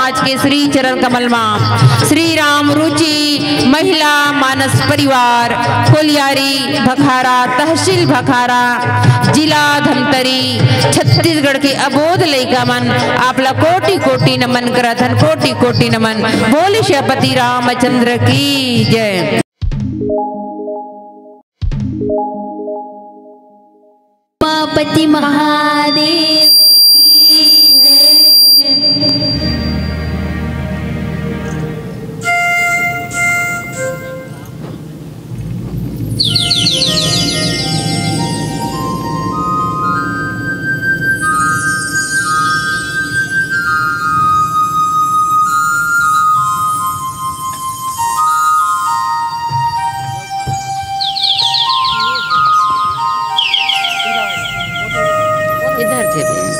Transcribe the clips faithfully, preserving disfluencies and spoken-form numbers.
आज के श्री चरण कमल मा श्री राम रुचि महिला मानस परिवार कोलियारी भखारा, तहसील भखारा, जिला धमतरी, छत्तीसगढ़ के अबोध लइका मन, आप ला कोटि कोटि नमन करत हन, कोटि कोटि नमन। बोल सियापति रामचंद्र की जय। उमापति महादेव की जय। इधर थे भैया।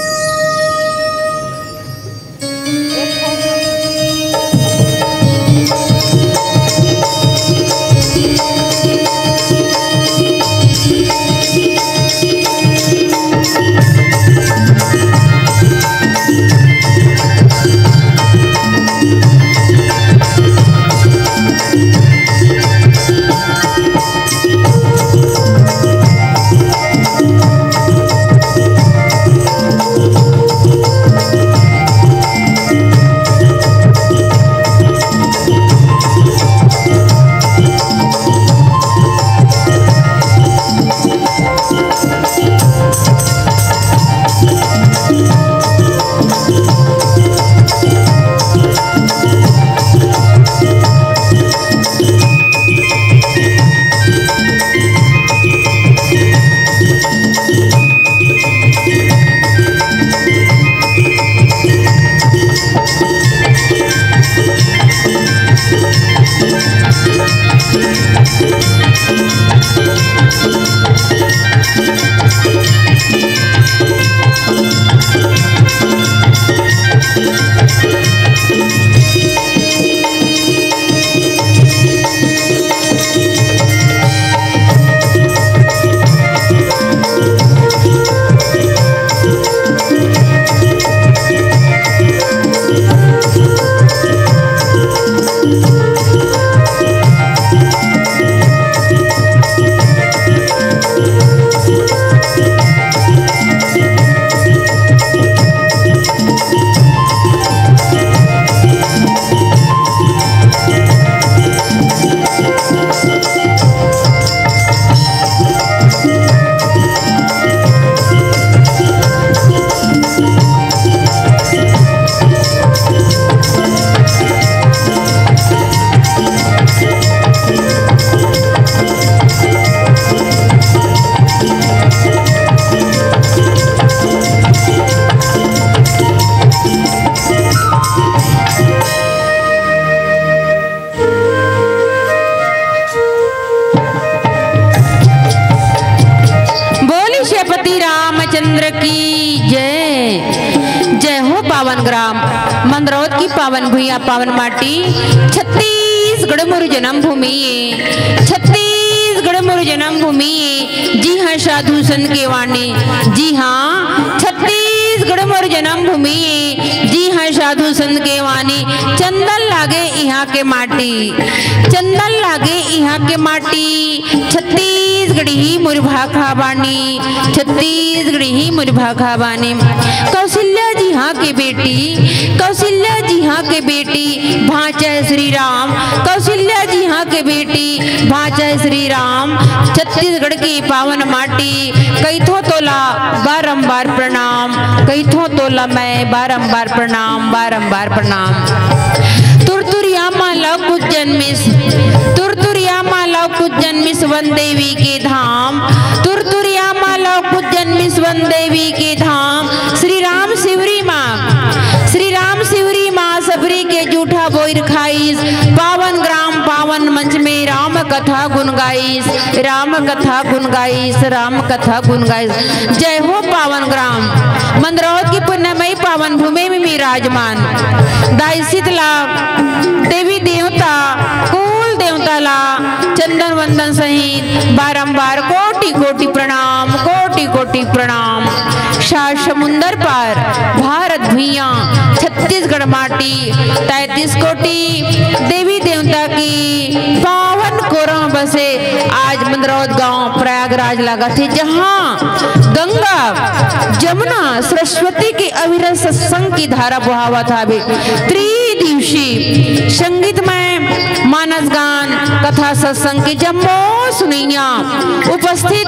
बोली सियापति रामचंद्र की जय। जय हो पावन ग्राम मंदरौद की पावन भुइयां, पावन माटी, छत्तीसगढ़ मोर जन्मभूमि ये, छत्तीसगढ़ मोर जन्मभूमि ये। जी हाँ साधु संत के वाणी, जी हाँ छत्तीसगढ़ मोर जन्मभूमि ये। जी हाँ साधु संत के वाणी, चंदन लागे इहाँ के माटी, चंदन लागे इहाँ के माटी, छत्तीसगढ़ी मोर भाखा बानी, छत्तीसगढ़ी मोर भाखा बानी। कौशल्या जी हाँ के बेटी, कौशल्या जी हाँ के बेटी, भांचा श्री राम, कौशल्या जी हाँ के बेटी, भांचा श्री राम। छत्तीसगढ़ की पावन माटी, कहिथों तोला बारंबार प्रणाम, कहिथों तोला मैं बारंबार प्रणाम, बारंबार प्रणाम। तुरतुरिया माला कुछ जन्मिस, तुरतुरिया माला कुछ जन्मिस वन देवी के धाम, तुरतुरिया माला कुछ जन्मिस वन देवी के धाम। श्री राम शिवरी माँ, श्री राम शिवरी माँ सबरी के जूठा बोइर खाइस, पावन ग्राम पावन मंच में राम कथा गुन गाइस, राम कथा गुन गाइस, राम कथा गुन गाइस। जय हो पावन ग्राम मंदरौद की पुण्यमयी पावन भूमि में विराजमान दाई शीतला देवी देवता, कुल देवता ला चंदन वंदन सहित बारंबार कोटि कोटि प्रणाम, कोटि कोटि प्रणाम। सात समुंदर पार, भारत भुइयां, छत्तीसगढ़ माटी, तैंतीस कोटि देवी देवता की पावन कोरा बसे आज मंदरौद गांव प्रयागराज लागत हे, जहां गंगा, जमुना, सरस्वती के अविरल सत्संग की धारा बोहावत हावे। त्रिदिवसीय संगीतमय मानस गान कथा सत्संग के जम्मो सुनैया उपस्थित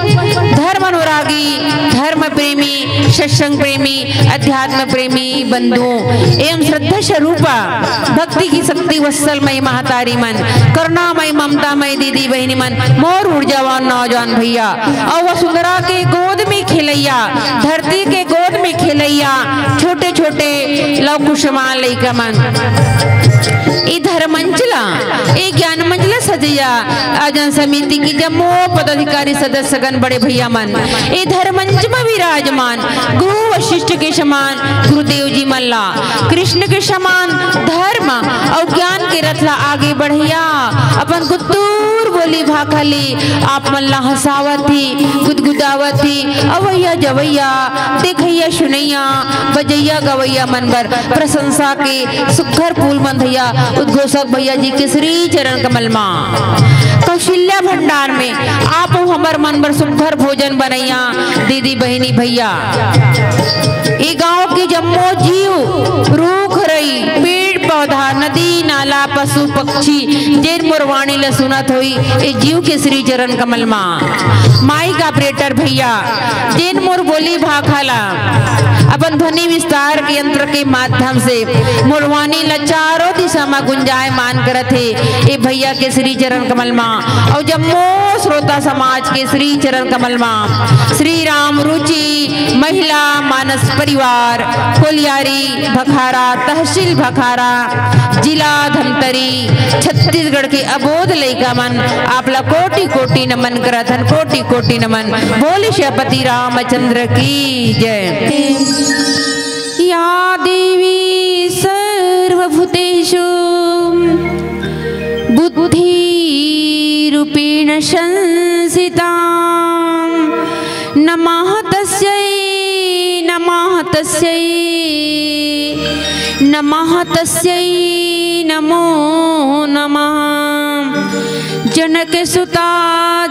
धर्म अनुरागी, धर्म प्रेमी, सत्संग प्रेमी, अध्यात्म प्रेमी बंधु एवं श्रद्धा स्वरूपा भक्ति की शक्ति वत्सलमय महतारी मन, करुणामय ममतामय दीदी बहिनी मन, मोर ऊर्जावान नौजवान भैया, अउ वसुंधरा के गोद में खेलैया, धरती के गोद में खेलैया छोटे छोटे लव कुसुमान लइका मन। ए धर्म मंच ला, ए ज्ञान मंच ला सजैया आयोजन समिति की जम्मो पदाधिकारी सदस्यगण बड़े भैया मन, ए धर्म मंच में विराजमान गुरु वशिष्ठ के समान गुरुदेव जी मन ला, कृष्ण के समान धर्म अउ ज्ञान के रथ ला आगे बढ़ैया अपन गुत्तूर बोली भाखा ले आप मन ला हंसावत ही, गुदगुदावत ही, अवैया जवैया, देखैया सुनैया, बजैया गवैया मन बर प्रशंसा के सुघर फूल मंधैया उद्घोषक भैया जी के श्री चरण कमल मा। कौशल्या भंडार में आप हमर मन बर सुघर भोजन बनैया दीदी बहिनी भैया। ए गांव के जम्मो जीव, रूख रई, पेड़ पौधा, नदी नाला, पशु पक्षी, जेन मोर वाणी ल सुनत होई, ए जीव के श्री चरण कमल मा। माइक ऑपरेटर भैया, जेन मोर बोली भाखा ला अपन ध्वनि विस्तार के यंत्र के माध्यम से मोर वाणी ला चारों दिशा मा गुंजायमान करत हे, ए भैया के श्री चरण कमल मा। अउ जम्मो श्रोता समाज के श्री चरण कमल मा। श्री राम रुचि महिला मानस परिवार, कोलियारी भखारा, तहसील भखारा, जिला धमतरी, छत्तीसगढ़ के अबोध लइका मन, आप ला कोटि कोटि नमन करत हन, कोटि कोटि नमन। बोल सियापति रामचंद्र की जय। या देवी सर्वभूतेषु बुद्धिरूपेण संस्थिता, नमः तस्यै, नमः तस्यै, नमः तस्यै, नमो नमः। जनक सुता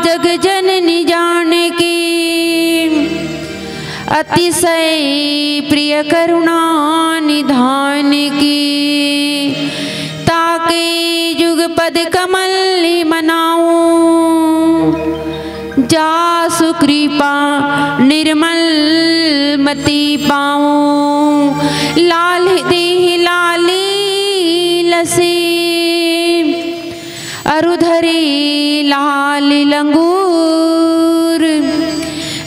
जग जननी जानकी, अतिशय प्रिय करुणा निधान की। ताके जुग पद कमल मनाऊं, जासु कृपा निर्मल मति पाऊं। लाल देहि लाली लसी, अरु धरी लाल लंगूर,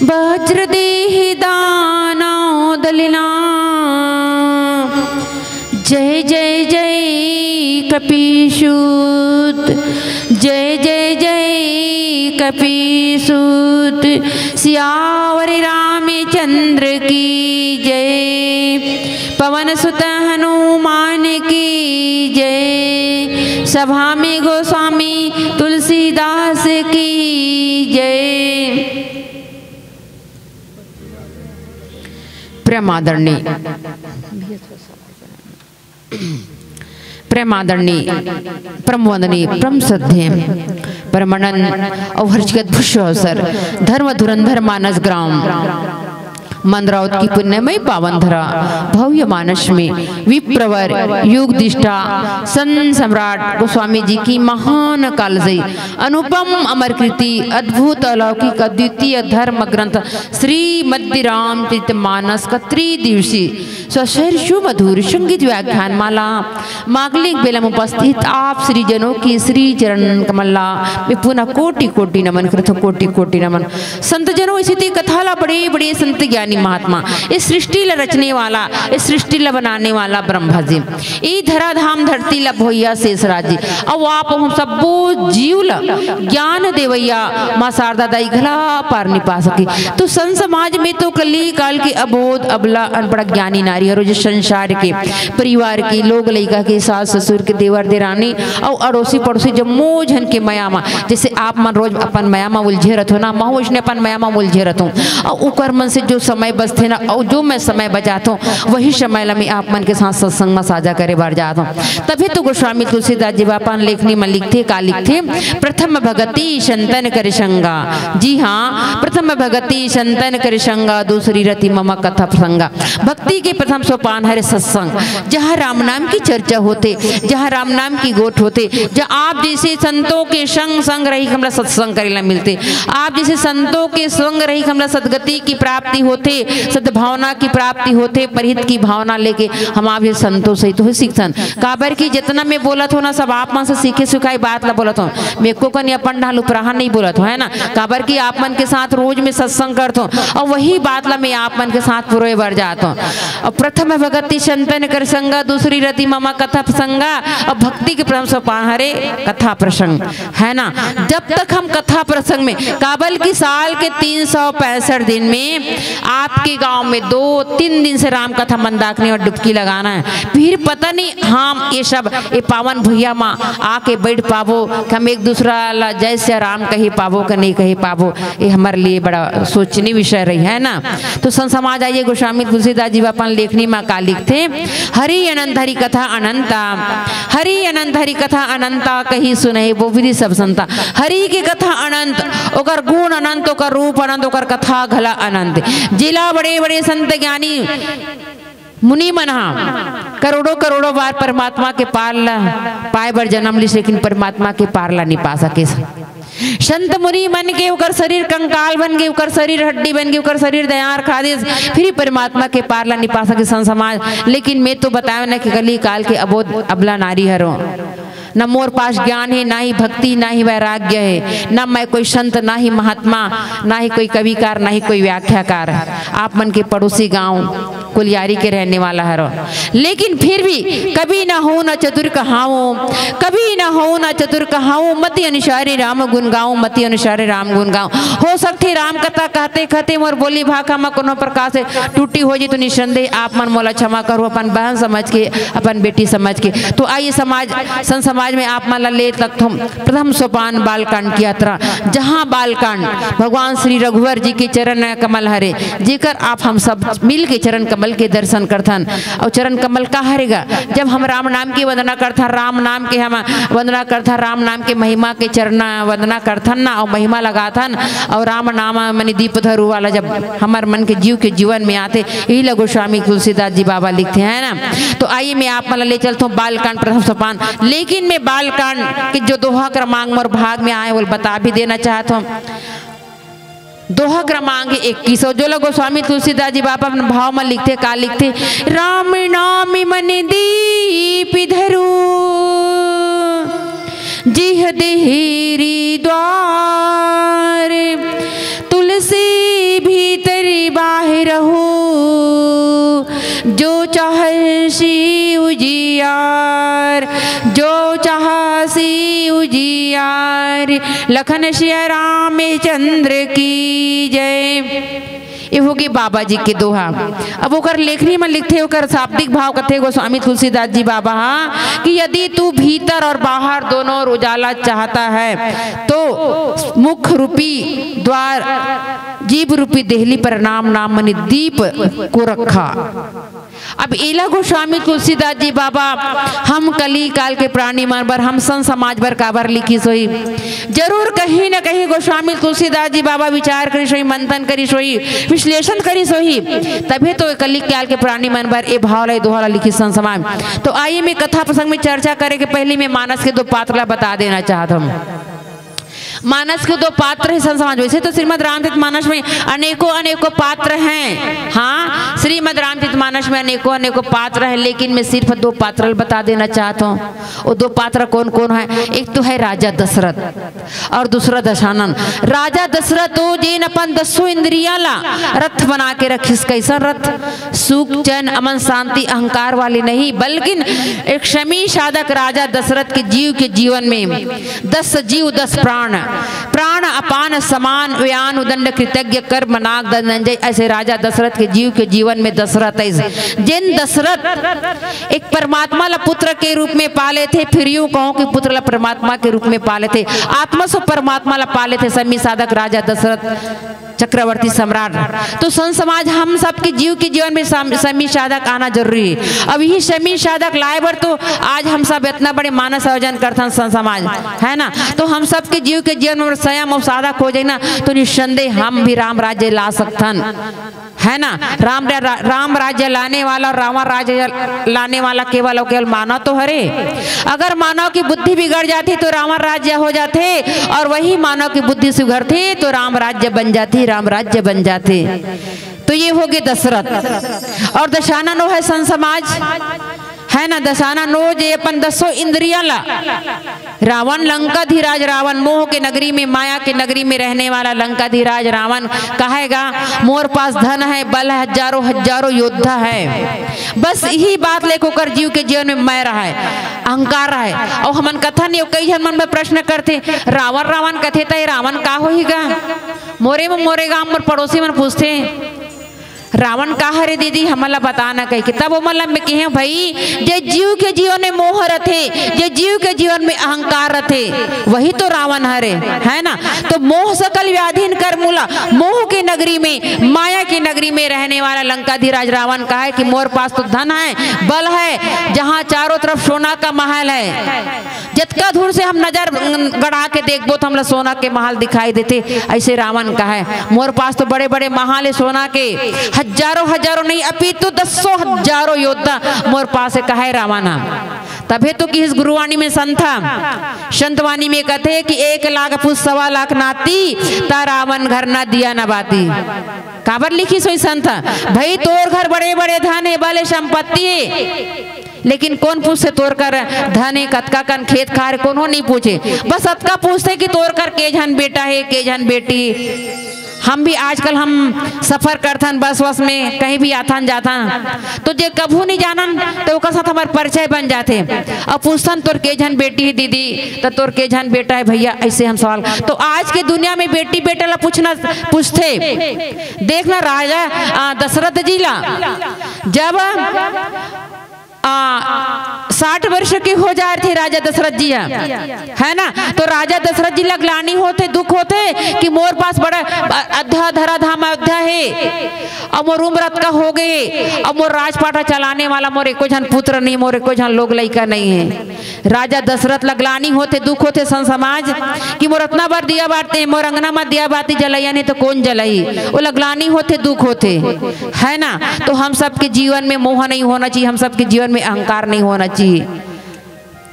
वज्र देहि दानव दलिना। जय जय जय कपीसूत, जय जय जय कपीसूत। सियावर रामचंद्र की जय, पवन सुत हनुमान की जय, सभा में गोस्वामी तुलसीदास की जय। प्रेम आदरणीय, प्रेम आदरणीय, परम वंदनीय, परम श्रद्धेय, परम आनंद अउ हर्ष के अद्भुत अवसर, धर्म धुरंधर मानस ग्राम मंदरौत की पुण्यमय पावन धरा भव्य मानस में विप्रवर योग दृष्टा संत सम्राट गोस्वामी जी की महान कालजयी अनुपम अमर कृति अद्भुत अलौकिक अद्वितीय धर्म ग्रंथ श्रीमद् रामचरित मानस का त्रिदिवसीय सशर सुमधुर संगीत व्याख्यान माला मांगलिक बेला में उपस्थित आप श्री जनों की श्री चरण कमल ला मैं पुनः कोटि कोटि नमन करत हूँ, कोटि कोटि नमन। संत जनों, इसी ते कथा ला बड़े बड़े संत ज्ञानी महात्मा, इस सृष्टि ला रचने वाला, इस सृष्टि ला बनाने वाला ब्रह्मा जी, ई धराधाम धरती ला भोइया शेषराज जी, अउ आप हम सब्बो जीव ला ज्ञान देवैया माँ शारदा दाई घला पार निपा सके। तो संत समाज में तो कली काल के अबोध, अबला, अनपढ़, ज्ञानी नारी नारी हरो, जे संसार के, परिवार के, लोग लइका के, सास ससुर के, देवर देरानी अउ अड़ोसी पड़ोसी जम्मो झन के मया म, जइसे आप मन रोज अपन मया म उलझे रथो ना, महूँ वइसने अपन मया म उलझे रथों। अउ ओकर मन से जो समय बचथे ना, अउ जो मैं समय बचाथों, वही समय ला मैं आप मन के साथ सत्संग म साझा करे बर जाथों। तभे तो गोस्वामी तुलसीदास जी अपन लेखनी म लिखथे, का लिखथे? "प्रथम भगति संतन कर संगा।" जी हाँ, "प्रथम भगति संतन कर संगा, दूसरी रति मम कथा प्रसंगा।" भक्ति के प्रथम सोपान हरे सत्संग, जहाँ राम नाम की चर्चा होथे, जहाँ राम नाम की गोठ होथे, जहाँ आप जइसे संतों के संग संग रही हमला सत्संग करे ला मिलथे, आप जइसे संतों के संग रही हमला सदगति की प्राप्ति होथे, सद्भावना की प्राप्ति होथे, परहित की भावना लेके हम आप जइसे संतों सहित हो सीखथन। काबर कि जितना मैं बोलत हों ना, सब आप मन से सीखे सिखाई बात ला बोलत हों। मैं एको कनी अपन ढाल उपराहा नहीं बोलत हों, है ना? काबर कि आप मन के साथ रोज मैं सत्संग करत हों अउ वही बात ला मैं आप मन के साथ पुरोय बर जात हों। अउ प्रथम भगति संतन कर संगा, दूसरी रति मम कथा प्रसंगा। अउ भक्ति के प्रथम सोपान हरे कथा प्रसंग, है ना? जब तक हम कथा प्रसंग में, काबर कि साल के तीन सौ पैंसठ दिन में आपके गांव में दो तीन दिन से राम कथा मंदाकिनी म डुबकी लगाना है। फिर पता नहीं हम ये सब, ये पावन भुइयां म आके बैठ पाबो कि हम एक दूसरा ला जय सिया राम कहि पाबो कि नहीं कहि पाबो, ये हमर लिए बड़ा सोचनी विषय रही, है ना? तो संत समाज, आइए गोस्वामी तुलसीदास जी अपन लेखनी म का लिखथे? "हरि अनंत हरि कथा अनंता, हरि अनंत हरि कथा अनंता, कहि सुनहि बहुविधि सब संता।" हरि के कथा अनंत, ओकर गुण अनंत, ओकर रूप अनंत, ओकर कथा घला अनंत। जेला बड़े बड़े संत ज्ञानी मुनि मन ह करोड़ों करोड़ों बार परमात्मा के पार ला पाए बर जन्म लिस, लेकिन परमात्मा के पार ला नहीं पा सके। संत मुनि मन के ओकर शरीर कंकाल बन गे, ओकर शरीर हड्डी बन गे, ओकर शरीर दयार खा दिस, फिर परमात्मा के पार ला नहीं पा सके संत समाज। लेकिन मैं तो बतायो ना कि कली काल के अबोध अबला नारी हरो, न मोर पास ज्ञान हे, ना ही भक्ति, ना ही वैराग्य हे, न मैं कोई संत, ना ही महात्मा, ना ही कोई कविकार, ना ही कोई व्याख्याकार। आप मन के पड़ोसी गांव कुलियारी के रहने वाला हरो, लेकिन फिर भी कभी ना हो ना चतुर कहाऊं, कभी ना हो ना चतुर कहाऊं, मति अनुसारे राम गुण गाऊं, मति अनुसारे राम गुण गाऊं। हो सकथे राम कथा कहते कहते मोर बोली भाखा म कोनो प्रकार से टूटी हो जी, तो निसंदेह आप मन मोला क्षमा करो, अपन बहन समझ के, अपन बेटी समझ के। तो आइए समाज, संत समाज में आप मन ला ले सकथों प्रथम सोपान बालकांड की यात्रा, जहाँ बालकांड भगवान श्री रघुवर जी के चरण कमल हरे, जेकर आप हम सब मिल के चरण कमल के दर्शन करथन। और चरण कमल का हरेगा? जब हम राम नाम की वंदना करथन, राम नाम के हम वंदना करथन, राम नाम के महिमा के चरण वंदना करथन ना, और महिमा लगाथन, और राम नाम मनि दीप धरू वाला जब हमर मन के जीव के जीवन में आथे, यही ला गोस्वामी तुलसीदास जी बाबा लिखथे, है ना। तो आइए, मैं आप मन ला ले चलथों बालकांड प्रथम सोपान, लेकिन मैं बालकांड के जो दोहा क्रमांक मोर भाग में आए, वो बता भी देना चाहत हूँ। दोहा क्रमांक इक्कीस, जो ला गोस्वामी तुलसीदास जी बाबा अपन भाव में लिखथे, का लिखथे? "राम नाम मनि दीप धरू, जिह देहिरी द्वार, तुलसी भीतरी बाहिरहु, जो चाहसी उजियार, जो चाहसी उजियार।" लखन सिया रामचंद्र की जय। ये होगे बाबा जी के दोहा। अब ओकर लेखनी में लिखथे, ओकर शाब्दिक भाव कथे गोस्वामी तुलसीदास जी बाबा हा कि यदि तू भीतर और बाहर दोनों ओर उजाला चाहता है, तो मुख रूपी द्वार, जीभ रूपी देहली पर राम नाम मनि दीप को रखा। अब एला गोस्वामी तुलसीदास जी बाबा हम कली काल के प्राणी मन बर, हम संत समाज बर काबर लिखिस होही? जरूर कहीं न कहीं गोस्वामी तुलसीदास जी बाबा विचार करिस होही, मंथन करिस होही, विश्लेषण करिस होही, तभे तो कली काल के प्राणी मन बर ए भाव ला, ए दोहा ला लिखिस संत समाज। तो आइए, मैं कथा प्रसंग में चर्चा करे के पहली मैं मानस के दो पात्र ला बता देना चाहत हूँ। मानस के दो पात्र हे संत समाज। वैसे तो श्रीमद् रामचरित मानस में अनेकों अनेकों पात्र हैं। हाँ, श्रीमद् रामचरित मानस में अनेकों अनेकों पात्र हैं, लेकिन मैं सिर्फ दो पात्र बता देना चाहता हूँ। वो दो पात्र कौन कौन है? एक तो है राजा दशरथ और दूसरा दशानन। राजा दशरथ तो जेन अपन दसों इंद्रिया ला रथ बना के रखिस। कैसन रथ? सुख, चैन, अमन, शांति, अहंकार वाली नहीं, बल्कि एक क्षमी साधक राजा दशरथ के जीव के जीवन में दस जीव, दस प्राण, प्राण अपान समान व्यान उदंड कृतज्ञ कर्म नाग धनंजय। ऐसे राजा दशरथ के जीव के जीवन में दशरथ ऐसे, जिन दशरथ एक परमात्मा ला पुत्र के रूप में पाले थे, फिर यूं कहो कि पुत्र ला परमात्मा के रूप में पाले थे, आत्मा से परमात्मा ला पाले थे, समी साधक राजा दशरथ चक्रवर्ती सम्राट। तो संत समाज, हम सबके जीव के जीवन में सम-, समी साधक आना जरूरी है। अब यही समी साधक लाए बर तो आज हम सब इतना बड़े मानस आयोजन करथन संत समाज, है ना? तो हम सबके जीव के जीवन में संयम और साधक हो जाए ना, तो निस्संदेह हम भी राम राज्य ला सकथन, है ना? राम रा-, राम राज्य लाने वाला और रावण राज्य लाने वाला केवल और केवल मानव तो हरे। अगर मानव की बुद्धि बिगड़ जाती तो रावण राज्य हो जाते, और वही मानव की बुद्धि सुधरती तो राम राज्य बन जाती, राम राज्य बन जाते। तो ये हो गए दशरथ। और दशानन वो है संत समाज, है ना? दशानन वो जे अपन दसों इंद्रियां ला, रावण लंकाधिराज रावण, मोह के नगरी में, माया के नगरी में रहने वाला लंकाधिराज रावण कहेगा, मोर पास धन है, बल है, हजारों हजारों योद्धा है, बस यही बात लेके ओकर जीव के जीवन में मैं रहा है, अहंकार रहा है। और हमन कथन ये कई झन मन में प्रश्न करथे, रावण रावण कथे त ये रावण का होही गा? मोरे में मोरे गांव मोर पड़ोसी मन पूछथे, रावण का हरे दीदी, हमन ला बता ना कहिके। तब ओमन ला मैं कहे, भाई, जे जीव के जीवन में मोह रथे, जे जीव के जीवन में अहंकार रथे, वही तो रावण हरे, है ना? तो मोह सकल व्याधिन कर मूला, मोह की नगरी में, माया की नगरी में रहने वाला लंकाधिराज रावण कहे कि मोर पास तो धन है, बल है, जहाँ चारों तरफ सोना का महल है, जतका दूर से हम नजर गड़ा के देखबो तो हमला सोना के महल दिखाई देथे। ऐसे रावण कहे, मोर पास तो बड़े-बड़े महल है सोना के, हजारों हजारों नहीं, अपितु दसों हजारों योद्धा मोर पास है, कहे रावण ह। तभे तो किहिस गुरुवाणी में संत ह, संतवाणी में कथे कि एक लाख पूत सवा लाख नाती, ता रावण घर ना दिया ना बाती। काबर लिखिस होही संत ह? भाई, तोर घर बड़े-बड़े धन है, बल है, संपत्ति है, लेकिन कोन पूछथे तोर कर धन हे, कतका कन खेत खार हे, कोनो नहीं पूछे। बस अतका पूछथे कि तोर कर के झन बेटा हे, के झन बेटी। हम भी आजकल हम सफर करथन बस वस में, कहीं भी आथन जाथन, तो जे कभू नहीं जानन तो ओकर साथ हमार परिचय बन जाथे। अब पूछथन तोर के झन बेटी हे दीदी, तो तोर के झन बेटा हे भैया, ऐसे हम सवाल। तो आज के दुनिया में बेटी बेटा ला पूछना, पूछथे। देखना राजा, आ, दशरथ जी ला जब आ, साठ वर्ष के हो जाए थे राजा दशरथ जी ह, है ना? तो राजा दशरथ जी ला ग्लानी होथे, दुख होथे कि मोर पास बड़ा अ-, अध्या धरा धाम अयोध्या हे, अब मोर उम्र अतका हो गए, अब मोर राजपाटा चलाने वाला मोर एको झन पुत्र नहीं, मोर एको झन लोग लइका नहीं है। राजा दशरथ ला ग्लानी होथे, दुख होथे संत समाज कि मोर अतना बार दिया बारते, मोर अंगना म दिया बाती जलइया नहीं तो कोन जलई? ओला ग्लानी होथे, दुख होथे, है ना? तो हम सबके जीवन में मोह नहीं होना चाहिए, हम सबके जीवन में अहंकार नहीं होना चाहिए।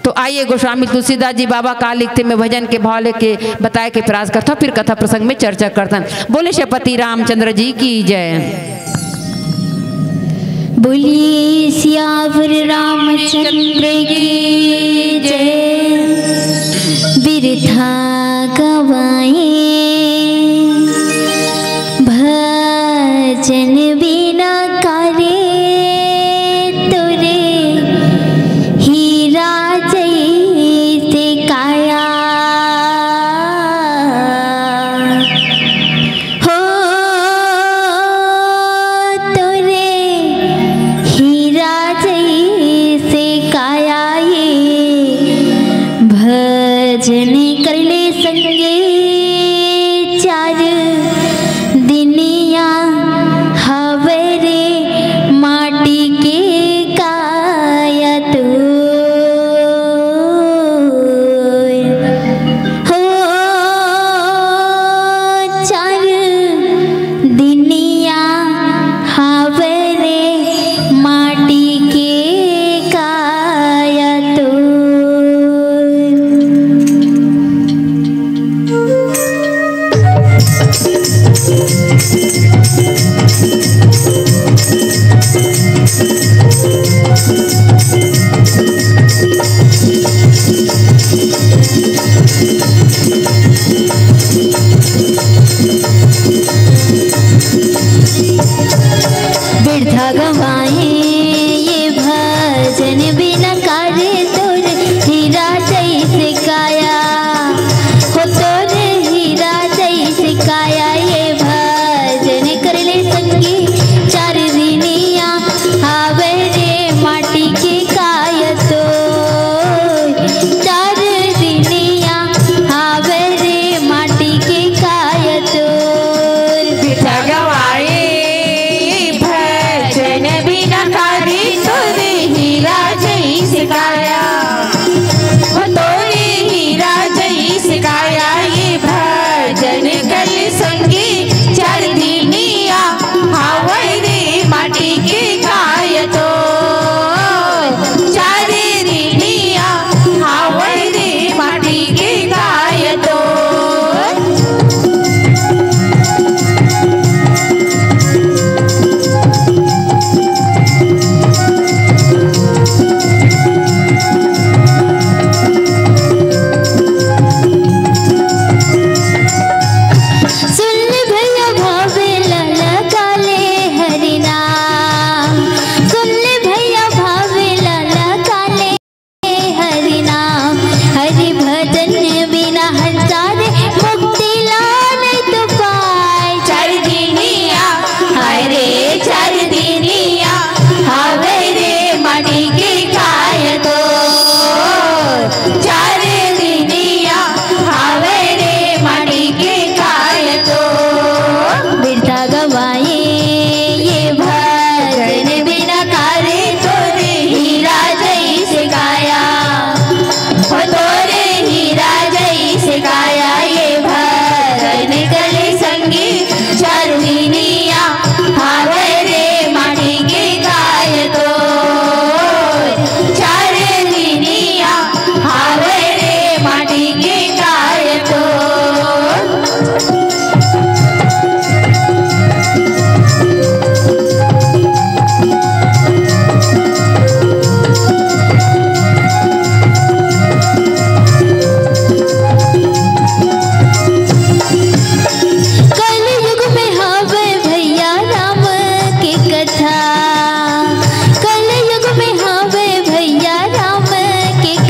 तो आइए गोस्वामी तुलसीदास जी बाबा का लिखथे, मैं भजन के भाव लेके बताए के प्रयास करता हूँ, फिर कथा प्रसंग में चर्चा करता हूँ। बोले श्रीपति रामचंद्र जी की जय। बोलिए सियावर रामचंद्र की जय। बिरथा गवाए भजन बिना करे तोरे हीरा जैसे काया। हो तोरे हीरा जैसे काया ये भजन करले संगे चार दिनिया हवे रे माटी के काया तू। हो चार दिनिया हवे रे माटी के काया तू।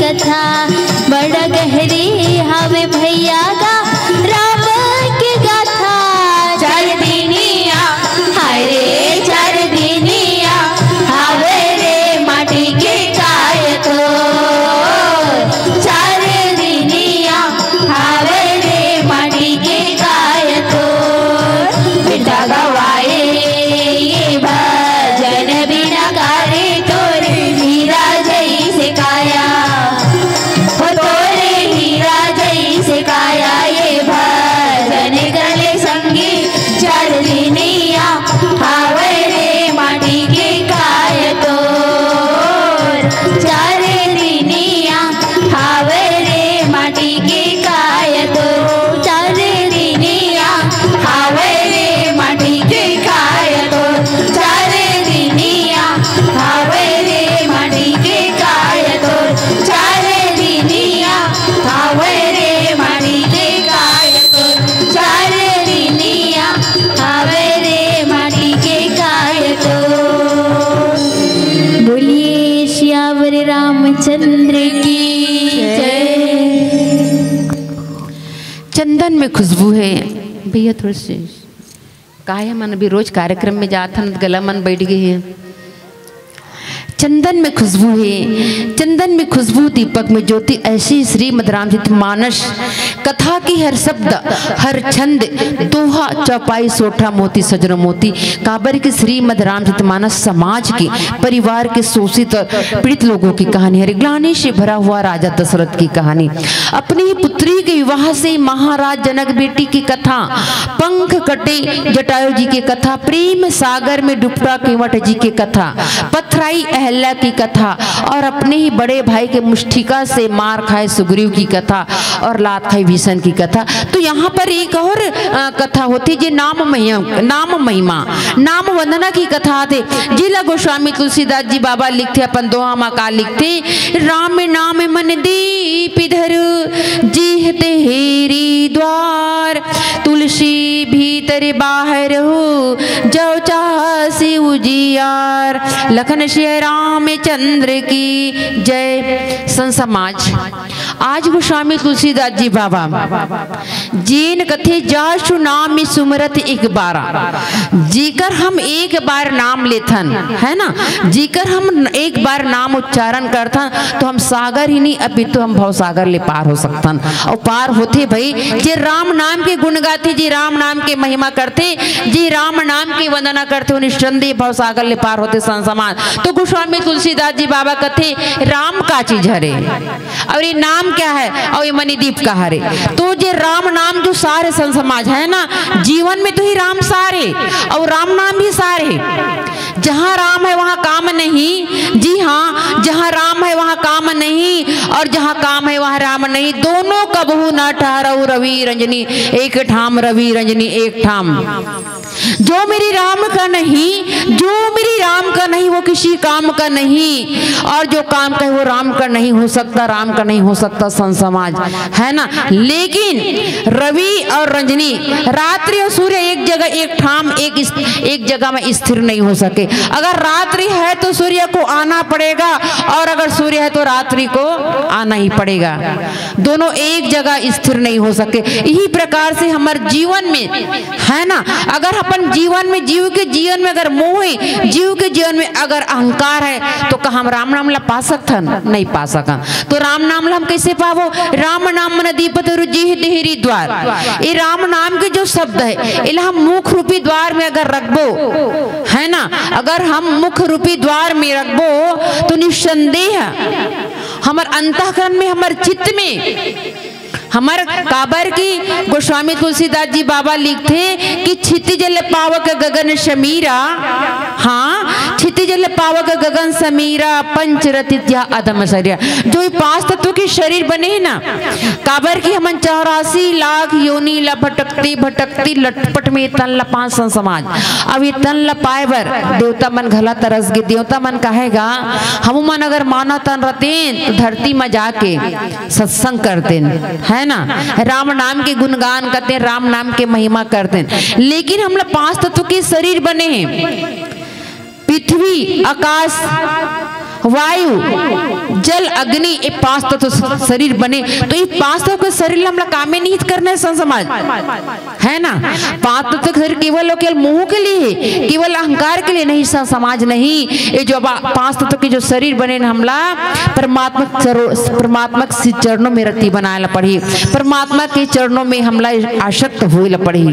कथा बड़ा गहरी हवे भैया गा राम के गाथा। चार दिनिया, हाय रे, चार दिनिया हवे रे माटी के काय तो। चार दिनिया हवे रे माटी के काय तो। बेटा गवाए ये भजन बिना करे तोर हीरा जैसे काया। हो तोर हीरा जैसे काया, ये भजन करे संगी। चार दिनिया हवे रे माटी के काय तोर। चार दिनिया हवे रे माटी के काय तोर। चार दिनिया हवे रे माटी के काय तोर। चार दिनिया हवे रे माटी के काय तोर। चार दिनिया हवे रे माटी के काय तोर। चार दिनिया हवे रे माटी के काय तोर। बोलिए सियावर रामचंद्र की जय। चंदन में खुशबू है। भैया थोड़े से, काहे मन अभी रोज कार्यक्रम में जात हन, गला मन बैठ गए है। चंदन में खुशबू है, चंदन में खुशबू, दीपक में ज्योति, ऐसी श्रीमद् रामचरित मानस कथा की हर शब्द, हर छंद, दोहा, चौपाई, सोठा, मोती, सजनो मोती, काबर के श्रीमद् रामचरित मानस समाज के, परिवार के शोषित और पीड़ित लोगों की कहानी है। ग्लानि से भरा हुआ राजा दशरथ की कहानी, अपनी ही पुत्री के विवाह से महाराज जनक बेटी की कथा, पंख कटे जटायु जी की कथा, प्रेम सागर में डूबता केवट जी की कथा, पथराई अहल्या की कथा और अपने ही बड़े भाई के मुष्टिका से मार खाए सुग्रीव की कथा और लात खाई भीषण की कथा। तो यहाँ पर एक और, अ, कथा होती जे नाम महिमा, नाम महिमा, नाम वंदना की कथा आथे। जिला गोस्वामी तुलसीदास जी बाबा लिखथे अपन दोहा मा का लिखथे, राम नाम मन दीप धर, जेहि तेहि हेरि द्वार, तुलसी भीतर बाहर हो, जो चाह से उजियार। लखन सिया रामचंद्र की जय। संत समाज, आज गोस्वामी तुलसीदास जी बाबा जेन कथे, "जासु नाम सुमरत एक बारा", जेकर हम एक बार नाम लेथन, है ना, जेकर हम एक बार नाम उच्चारण करथन, तो हम सागर ही नहीं, अपितु हम भव सागर ले पार हो सकथन। और पार होथे भाई, जे राम नाम के गुण गाथे, जे राम नाम के महिमा करथे, जे राम नाम के वंदना करथे, वो निस्संदेह भव सागर ले पार होथे। संत समाज, तो गोस्वामी तुलसीदास जी बाबा कथे, राम का चीज हरे, और ये नाम क्या है, और ये मणिदीप का हरे। तो जे राम नाम जो सार है, संत समाज, है ना, जीवन में तो ही राम सार है और राम नाम भी सार है। जहाँ राम है वहाँ काम नहीं, जी हाँ, जहाँ राम है वहाँ काम नहीं, और जहाँ काम है वहाँ राम नहीं। दोनों कबहू न ठहरऊ रवि रंजनी, एक ठाम रवि रंजनी एक ठाम। जो मेरी राम का नहीं, जो मेरी राम का नहीं, वो किसी काम का नहीं, और जो काम का है वो राम का नहीं हो सकता, राम का नहीं हो सकता। संत समाज, है ना। लेकिन रवि और रंजनी, रात्रि और सूर्य एक जगह, एक ठाम, एक इस-, एक जगह में स्थिर नहीं हो सके। अगर रात्रि है तो सूर्य को आना पड़ेगा, और अगर सूर्य है तो रात्रि को आना ही पड़ेगा। दोनों एक जगह स्थिर नहीं हो सके। यही प्रकार से हमर जीवन में, है ना, अगर अपन जीवन में, जीव के जीवन में अगर मोह है, जीव के जीवन में अगर अहंकार है, तो का हम राम नाम ला पा सकथन? नहीं पा सकन। तो राम नाम ला हम कैसे पाबो? राम नाम मन दीप धर जेहि तेहि हेरि द्वार। ये राम नाम के जो शब्द है, एला हम मुख रूपी द्वार में अगर रखबो, है ना, अगर हम मुख रूपी द्वार में रखबो, तो निस्संदेह हमर अंतःकरण में, हमर चित्त में, हमर काबर की गोस्वामी तुलसीदास जी बाबा लिखथे कि क्षितिज ले पावक गगन समीरा, हाँ, क्षितिज ले पावक गगन समीरा, पंच रति त्याग अधम शरीरा। जो ये पांच तत्व के शरीर बने है ना, काबर की हमन चौरासी लाख योनि ला भटकते भटकते लटपट में तन ला पाए। संत समाज, अब ये तन ला पाए बर देवता मन घला तरस गे। देवता मन कहेगा, हम मन अगर मानव तन रहते तो धरती में जाके सत्संग करते, है ना, राम नाम के गुणगान करते, राम नाम के महिमा करते। लेकिन हम लोग पांच तत्व के शरीर बने हैं, पृथ्वी, आकाश, वायु, जल, अग्नि, ये पांच तत्व शरीर बने, तो ये पांच तत्व के शरीर ला हमला कामे निहित करना है, संत समाज, है ना? पांच तत्व के शरीर केवल और केवल मोह के लिए है, केवल अहंकार के लिए नहीं, संत समाज नहीं। ये जो बा-, पांच तत्व के जो शरीर बने न हमला, परमात्मा सरो-, परमात्मा के चरणों में रति बनाए ला पड़ही, परमात्मा के चरणों में हमला आसक्त होए ला पड़ही।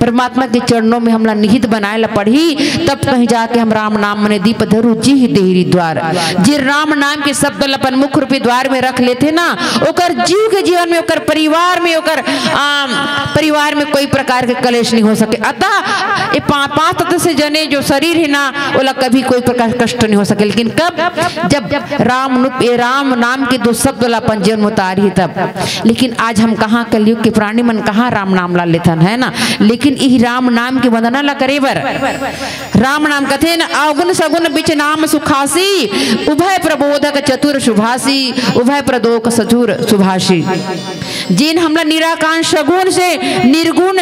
परमात्मा के चरणों में हमला निहित बनाए ला पड़ही, तब कहीं जाके हम राम नाम मने दीप धरू जिहि देहरी द्वार। जे राम नाम के शब्द ला अपन मुख रूपी द्वार में रख लेथे ना, ओकर जीव के जीवन में, ओकर परिवार में, ओकर, आम, परिवार में कोई प्रकार के कलेश नहीं हो सके। अतः ये पा-, पांच तत्व से जने जो शरीर है ना, ओला कभी कोई प्रकार के कष्ट नहीं हो सके। लेकिन कब? जब राम नु-, ये राम नाम के दो शब्द ला अपन जीवन में उतारी तब। लेकिन आज हम कहाँ कलयुग के प्राणी मन कहाँ राम नाम ला लेथन, है ना? लेकिन इही राम नाम के वंदना ला करे बर राम नाम कथे न, अवगुण सगुण बिच नाम सुखासी, उभय प्रबोधक चतुर सुभासी, उभय प्रदोक चतुर सुभासी। जिन हमला निराकार सगुण से निर्गुण,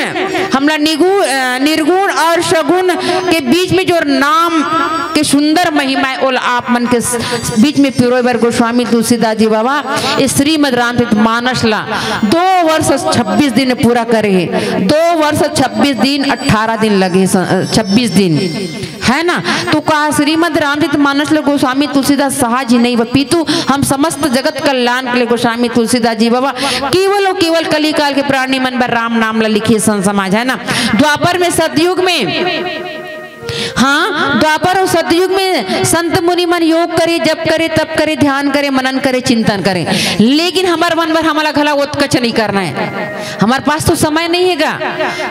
हमला निगु-, अ, निर्गुण और सगुण के बीच में जो नाम के सुंदर महिमा है, ओला आप मन के स-, बीच में पिरोए बर गोस्वामी तुलसीदास जी बाबा ये श्रीमद रामचरित मानस ला दो वर्ष छब्बीस दिन पूरा करे हे। दो वर्ष छब्बीस दिन, अठारह दिन लगे, स-, अ, छब्बीस दिन, है ना? तो कहा श्रीमद रामचरित मानस ला गोस्वामी तुलसीदास सहज ही नहीं, अपितु हम समस्त जगत कल्याण के लिए गोस्वामी तुलसीदास जी बाबा केवल और केवल कलिकाल के प्राणी मन बर राम नाम ला लिखे, संत समाज, है ना? द्वापर में, सतयुग में, हाँ, द्वापर और सतयुग में संत मुनि मन योग करे, जप करे, तप करे, ध्यान करे, मनन करे, चिंतन करे। लेकिन हमर मन बर हमला घला ओतकच नहीं करना है। हमर पास तो समय नहीं है गा।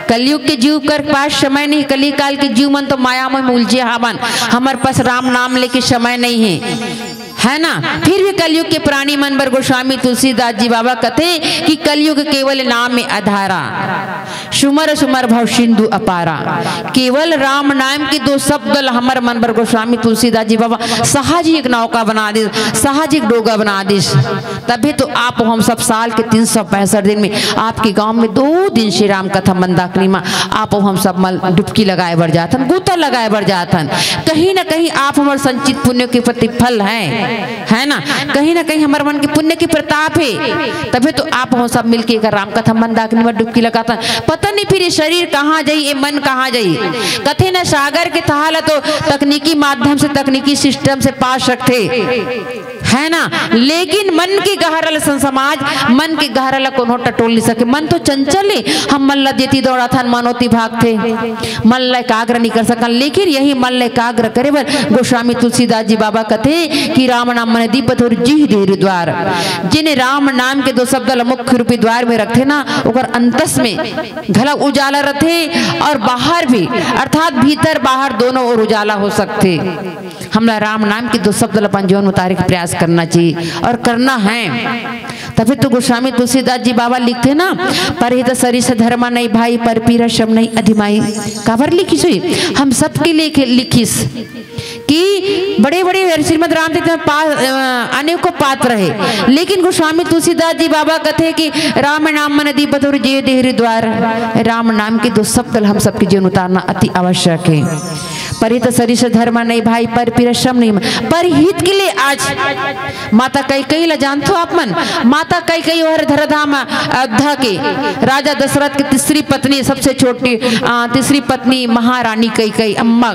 कलयुग के जीव कर पास समय नहीं, कलिकाल के जीव मन तो माया में उलझे हावन। हमर पास राम नाम लेके समय नहीं है, है ना? फिर भी कलयुग के प्राणी मन बर गोस्वामी तुलसीदास जी बाबा कथे कि कलयुग केवल नाम में अधारा, सुमर सुमर भव सिंधु अपारा। केवल राम नाम के दो शब्द ल हमर मन बर गोस्वामी तुलसीदास जी बाबा सहज ही एक नौका बना दिस, सहज ही एक डोगा बना दिस। तभी तो आप हम सब साल के तीन सौ पैंसठ दिन में आपके गांव में दो दिन श्री राम कथा मंदाकिनी में आप हम सब मल डुबकी लगाए बर जाथन, गोता लगाए बर जाथन। कहीं ना कहीं आप हमर संचित पुण्य के प्रतिफल हैं, है ना? कहीं ना कहीं हमर मन के पुण्य के प्रताप है, तभी तो आप हम सब मिलके एक राम कथा मंदाकिनी में डुबकी लगाथन। पता नहीं फिर ये शरीर कहाँ जाई, ये मन कहाँ जाई। कथे ना, सागर के तहा ला तो तकनीकी माध्यम से, तकनीकी system से पा सकथे, है ना? लेकिन मन के गहरा ला, संत समाज, मन के गहरा ला कोनो टटोल नहीं सके। मन तो चंचल है, हम मन ला जेती दौड़ाथन, मन ओती भागथे, मन ला एकाग्र नहीं कर सकन। लेकिन यही मन ला एकाग्र करे बर गोस्वामी तुलसीदास जी बाबा कथे कि राम नाम मन दीप धरू जिहि देहरी द्वार। जिन राम नाम के दो शब्द ला मुख्य रूपी द्वार में रखथे ना, ओकर अंतस में घला उजाला रथे और बाहर भी, अर्थात भीतर बाहर दोनों ओर उजाला हो सकथे। हमला राम नाम के दो शब्द ल अपन जीवन में उतारे के प्रयास करना चाहिए और करना है। तभी तो गोस्वामी तुलसीदास जी बाबा लिखथे ना, "परहित सरिस धर्म नहीं भाई, पर पीरा श्रम नहीं अधिमाई।" काबर लिखिस होही? हम सबके लिए के-, लिखिस कि बड़े-बड़े श्रीमद रामचरित में पा-, अ, अनेकों पात्र है, लेकिन गोस्वामी तुलसीदास जी बाबा कथे कि "राम नाम मन दीप धरू जिहि देहरी द्वार।" राम नाम के दो शब्द ल हम सबके जीवन उतारना अति आवश्यक है। "परहित सरिस धर्म नहीं भाई, पर पीरा श्रम नहीं।" पर हित के लिए आज माता कैकेयी ला जानथो आप मन? माता कैकेयी ओहर धराधाम अयोध्या के राजा दशरथ के तीसरी पत्नी, सबसे छोटी, अ, तीसरी पत्नी महारानी कैकेयी, अम्मा,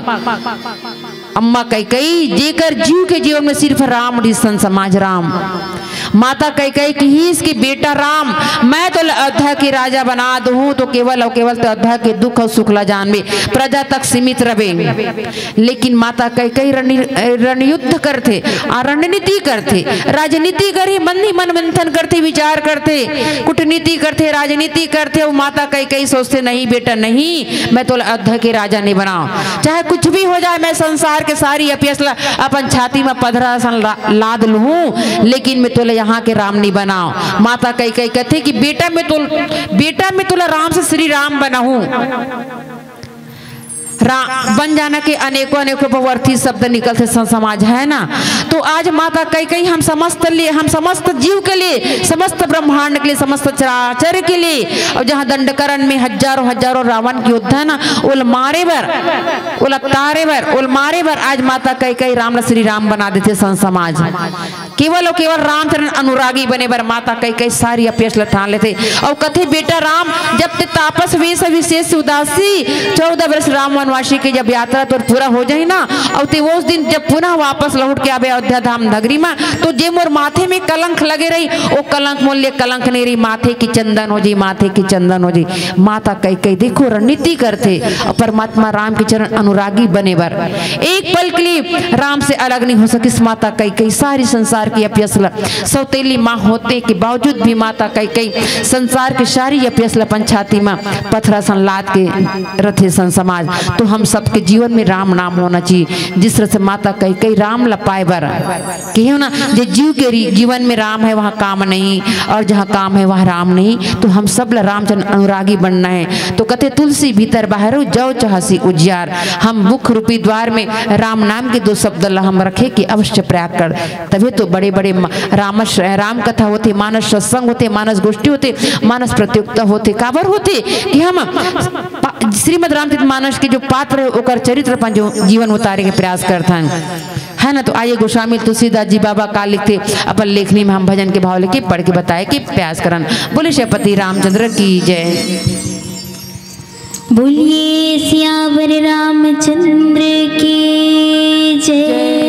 अम्मा कैकेयी, जेकर जीव के जीवन में सिर्फ राम रहिस, संत समाज, राम। माता कैकेयी किहिस कि बेटा राम, मैं तो अयोध्या के राजा बना दूहूं, तो केवल और केवल तो अयोध्या के दुख और सुख ला जानबे, प्रजा तक सीमित रहबे। लेकिन माता कैकेयी रण-, रणयुद्ध करथे, आ, रणनीति करथे, राजनीति करही, मन ही मन मंथन करथे, विचार करथे, कूटनीति करथे, राजनीति करथे। वो माता कैकेयी सोचथे, "नहीं बेटा, नहीं, मैं तोला अयोध्या के राजा नहीं बनाव, चाहे कुछ भी हो जाए, मैं संसार के सारी अपयस ला अपन छाती में पथरा असन ला-, लाद लूहूं, लेकिन मैं तोला यहाँ के राम नहीं बनाव।" माता कैकेयी कथे कि बेटा, मैं तो, बेटा, मैं तोला राम से श्री राम बनाहूं। रा-, बन जाना के अनेकों, अनेकों बहुअर्थी शब्द निकलथे संत समाज, है ना। तो आज माता कैकई हम समस्त लिए, हम समस्त जीव के लिए, समस्त ब्रह्मांड के लिए, समस्त चराचर के लिए, अउ जहाँ दंडकरण में हजारों, हजारों रावण के युद्ध है ना, ओला मारे बर, ओला तारे बर, ओला मारे बर आज माता कैकई राम ला श्री राम बना देथे संत समाज। केवल अउ केवल रामचरण अनुरागी बने बर माता कैकई सारी अपयस ल ठान लेथे। अउ कथे, "बेटा राम, जब ते तापस वेश विशेष उदासी, चौदह वर्ष राम वनवासी के जब यात्रा तोर पूरा हो जाही ना, अउ ते उस दिन जब पुनः वापस लौट के आबे अयोध्या धाम नगरी में, तो जे मोर माथे में कलंक लगे रही, ओ कलंक मोर लिए कलंक नहीं रही, माथे की चंदन हो जाही, माथे की चंदन हो जाही।" माता कैकई देखो रणनीति करथे, अउ परमात्मा राम के चरण अनुरागी बने बर एक पल के लिए राम से अलग नहीं हो सकिस माता कैकई। सारी संसार की अपयस ल, सौतेली माँ होते के बावजूद भी माता कैकई संसार के सारी अपयस ल अपन छाती म पथरा सन लाद के रथे संत समाज। तो हम सबके जीवन में राम नाम होना चाहिए, जिस तरह से माता कैकई राम ल पाए बर कहियो ना, जे जीव के री-, जीवन में राम है, वहाँ काम नहीं, और जहाँ काम है, वहाँ राम नहीं। तो हम सब ला रामचंद्र अनुरागी बनना है। तो कथे, "तुलसी भीतर बाहरो, जौ चहसी उजियार।" हम मुख रूपी द्वार में राम नाम के दो शब्द ला हम रखे कि अवश्य प्रयाग कर, तभी तो बड़े-बड़े म-, रामस-, राम कथा होथे, मानस सत्संग होथे, मानस गोष्ठी होथे, मानस प्रतियोगिता होथे। काबर होथे कि हम पा-, श्रीमद् रामचरित मानस के जो पात्र है, ओकर चरित्र अपन जो जीवन उतारे के प्रयास करथन। है ना? तो आइए, गोस्वामी तुलसीदास जी बाबा का लिखथे, अपन लेखनी में हम भजन के भाव लेके पढ़ के बताए के प्रयास करन। बोले श्रीपति रामचंद्र की जय। बोलिए सियावर रामचंद्र की जय।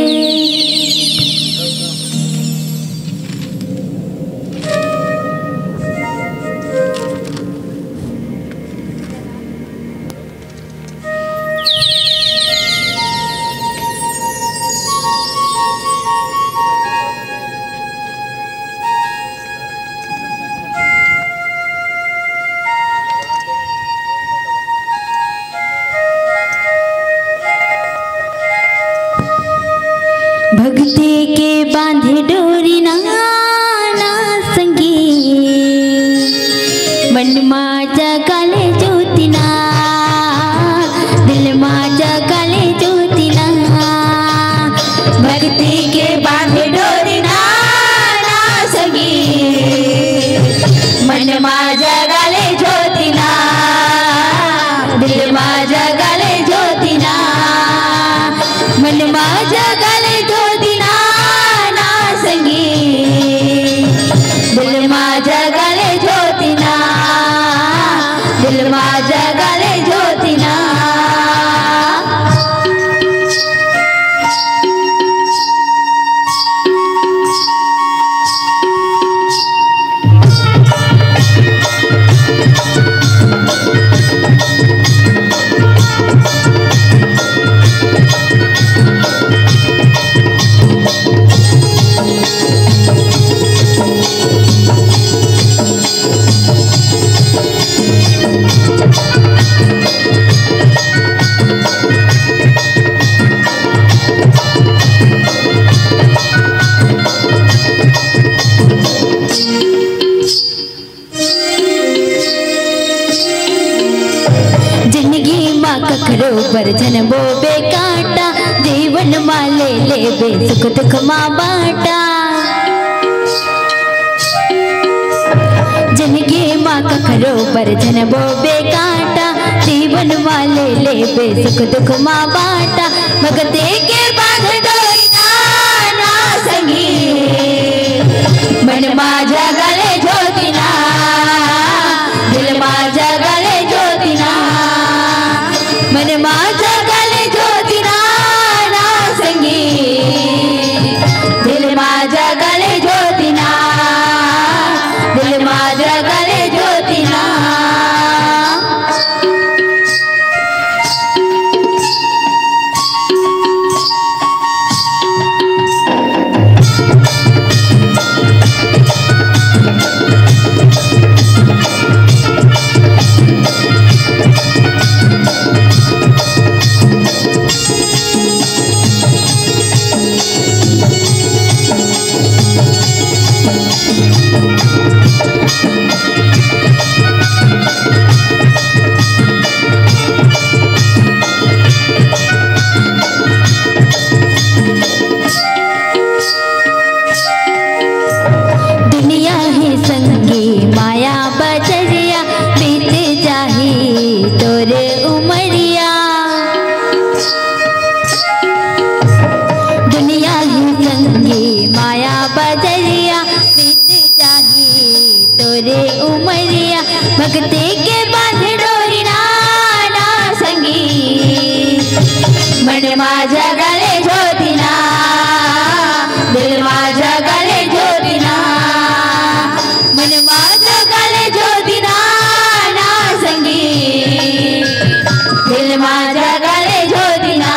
भक्ति के बांधे डोरी ना, ना संगी, मन मा जगा ले ज्योति ना, दिल मा जगा ले ज्योति ना। भक्ति के बांधे डोरी ना, ना संगी, मन मा जगा ले ज्योति ना, दिल मा जगा ले ज्योति ना। मन मा जगा ले ज्योति ना, ना संगी। दिल मा जगा ले ज्योति ना, दिल मा जगा ले ज्योति ना। जिंदगी मा कखरो बर झन बोबे कांटा, जीवन मा ले लेबे सुख दुख मा बांटा। जिंदगी मा कखरो बर झन बोबे कांटा, जीवन मा ले लेबे सुख दुख मा बांटा। भक्ति के बांध डोरी ना, ना संगी, मन मा जगा ले ज्योति ना, दिल मा जगा ले ज्योति ना, मन मा जगा ले ज्योति ना, ना संगी, दिल मा जगा ले ज्योति ना, दिल मा जगा ले ज्योति ना। रे उमरिया भक्ति के बांध डोरी ना, ना संगी। मन मा जगले ज्योति ना, दिल मा जगले ज्योति ना। मन मा जगले ज्योति ना, ना संगी। दिल मा जगले ज्योति ना,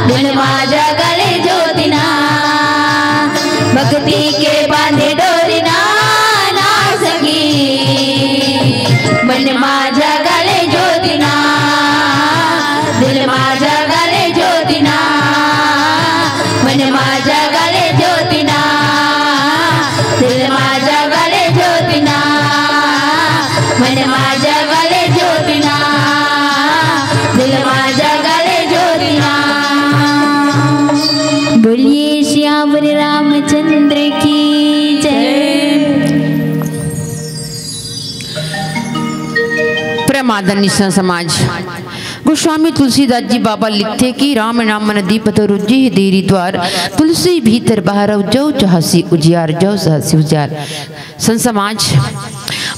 दिल मा जगले ज्योति ना। भक्ति के बांधे डोरी ना, ना सखी। मन मा जगले ज्योति ना, दिल मा जगले ज्योति ना। मन मा जगले ज्योति ना, दिल मा जगले ज्योति ना। मन मा जगले ज्योति ना, दिल मा जगले ज्योति ना। बोलिए सियावर रामचंद्र की जय। प्रेम आदरणीय संत समाज, गोस्वामी तुलसीदास जी बाबा लिखथे कि राम नाम मन दीप धरो जेहि देरी द्वार, तुलसी भीतर बाहर जौ चहसी उजियार, जौ चहसी उजियार। संत समाज,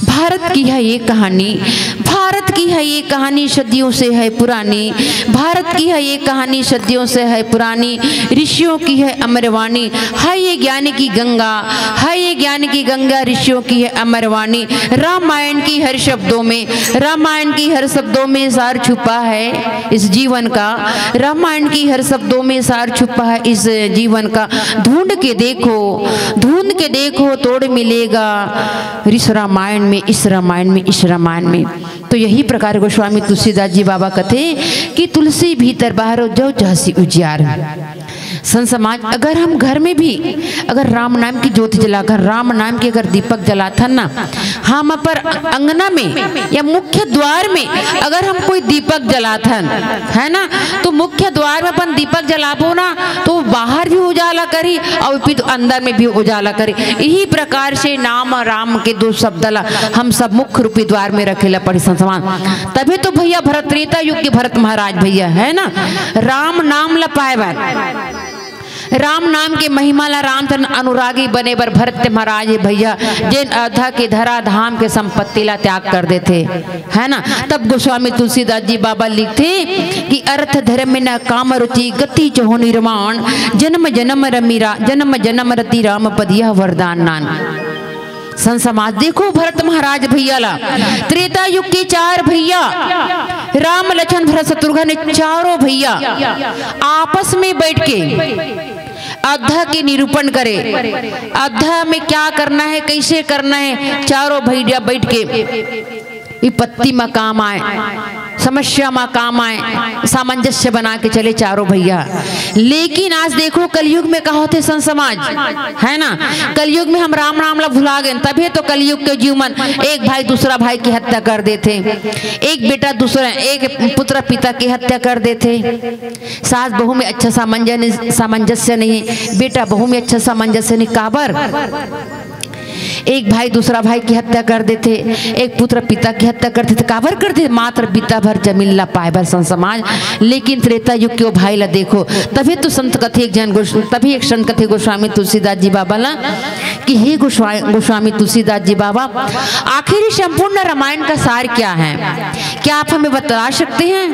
भारत की है ये कहानी, भारत की है ये कहानी सदियों से है पुरानी, भारत की है ये कहानी सदियों से है पुरानी, ऋषियों की है अमरवाणी, है ये ज्ञान की गंगा, है ये ज्ञान की गंगा, ऋषियों की है अमरवाणी। रामायण की हर शब्दों में, रामायण की हर शब्दों में सार छुपा है इस जीवन का, रामायण की हर शब्दों में सार छुपा है इस जीवन का। ढूंढ के देखो, ढूंढ के देखो, तोड़ मिलेगा इस रामायण में, इस रामायण में, इस रामायण में। तो यही प्रकार गोस्वामी तुलसीदास जी बाबा कथे कि तुलसी भीतर बाहर जौ चहसी उजियार। संत समाज, अगर हम घर में भी अगर राम नाम की ज्योति जलाथन, राम नाम के अगर दीपक जलाथन ना, हम अपन अंगना में या मुख्य द्वार में अगर हम कोई दीपक जलाथन, है ना, तो मुख्य द्वार में अपन दीपक जलाबो ना, तो वो बाहर भी उजाला करी और फिर अंदर में भी उजाला करी। यही प्रकार से नाम राम के दो शब्द ला हम सब मुख्य रूपी द्वार में रखे ला पड़ी संत समाज। तभी तो भैया भरत, त्रेता युग के भरत महाराज भैया, है ना, राम नाम ला पाए बर, राम नाम के महिमा ला रामचंद्र अनुरागी बने बर भरत महाराज हे भैया, जेन अयोध्या के धरा धाम के संपत्ति ला त्याग कर देथे, है ना। तब गोस्वामी तुलसीदास जी बाबा लिखथे कि अर्थ धर्म न काम रुचि, गति चहु निर्वाण, जन्म जन्म रमि रा-, जन्म जन्म रति राम पद यह वरदान नान। संत समाज, देखो भरत महाराज भैया ला, त्रेता युग के चार भैया, राम लक्ष्मण भरत शत्रुघ्न, चारों भैया आपस में बैठ के अयोध्या के निरूपण करे, अयोध्या में क्या करना है, कैसे करना है, चारों भैया बैठ के विपत्ति में काम आए, समस्या में काम आए, सामंजस्य बना के चले चारों भैया। लेकिन आज देखो कलयुग में का होथे संत समाज, है ना, कलयुग में हम राम नाम ला भुला गए, तभी तो कलयुग के जीव मन एक भाई दूसरा भाई की हत्या कर देथे, एक बेटा दूसरा, एक पुत्र पिता की हत्या कर देथे, सास बहू में अच्छा सामंजस्य, सामंजस्य नहीं, बेटा बहू में अच्छा सामंजस्य नहीं, काबर? एक भाई दूसरा भाई की हत्या कर देथे, एक पुत्र पिता की हत्या कर देथे। काबर कर देथे? मात्र बित्ता भर जमीन ला पाए बर संत समाज। लेकिन त्रेता युग के वो भाई ला देखो, तभी तो संत कथे एक जन गोस-, तभी एक संत कथे गोस्वामी तुलसीदास जी बाबा ला कि हे गोस्वा-, गोस्वामी तुलसीदास जी बाबा, आखिर इस संपूर्ण रामायण का सार क्या है? क्या आप हमें बता सकते हैं?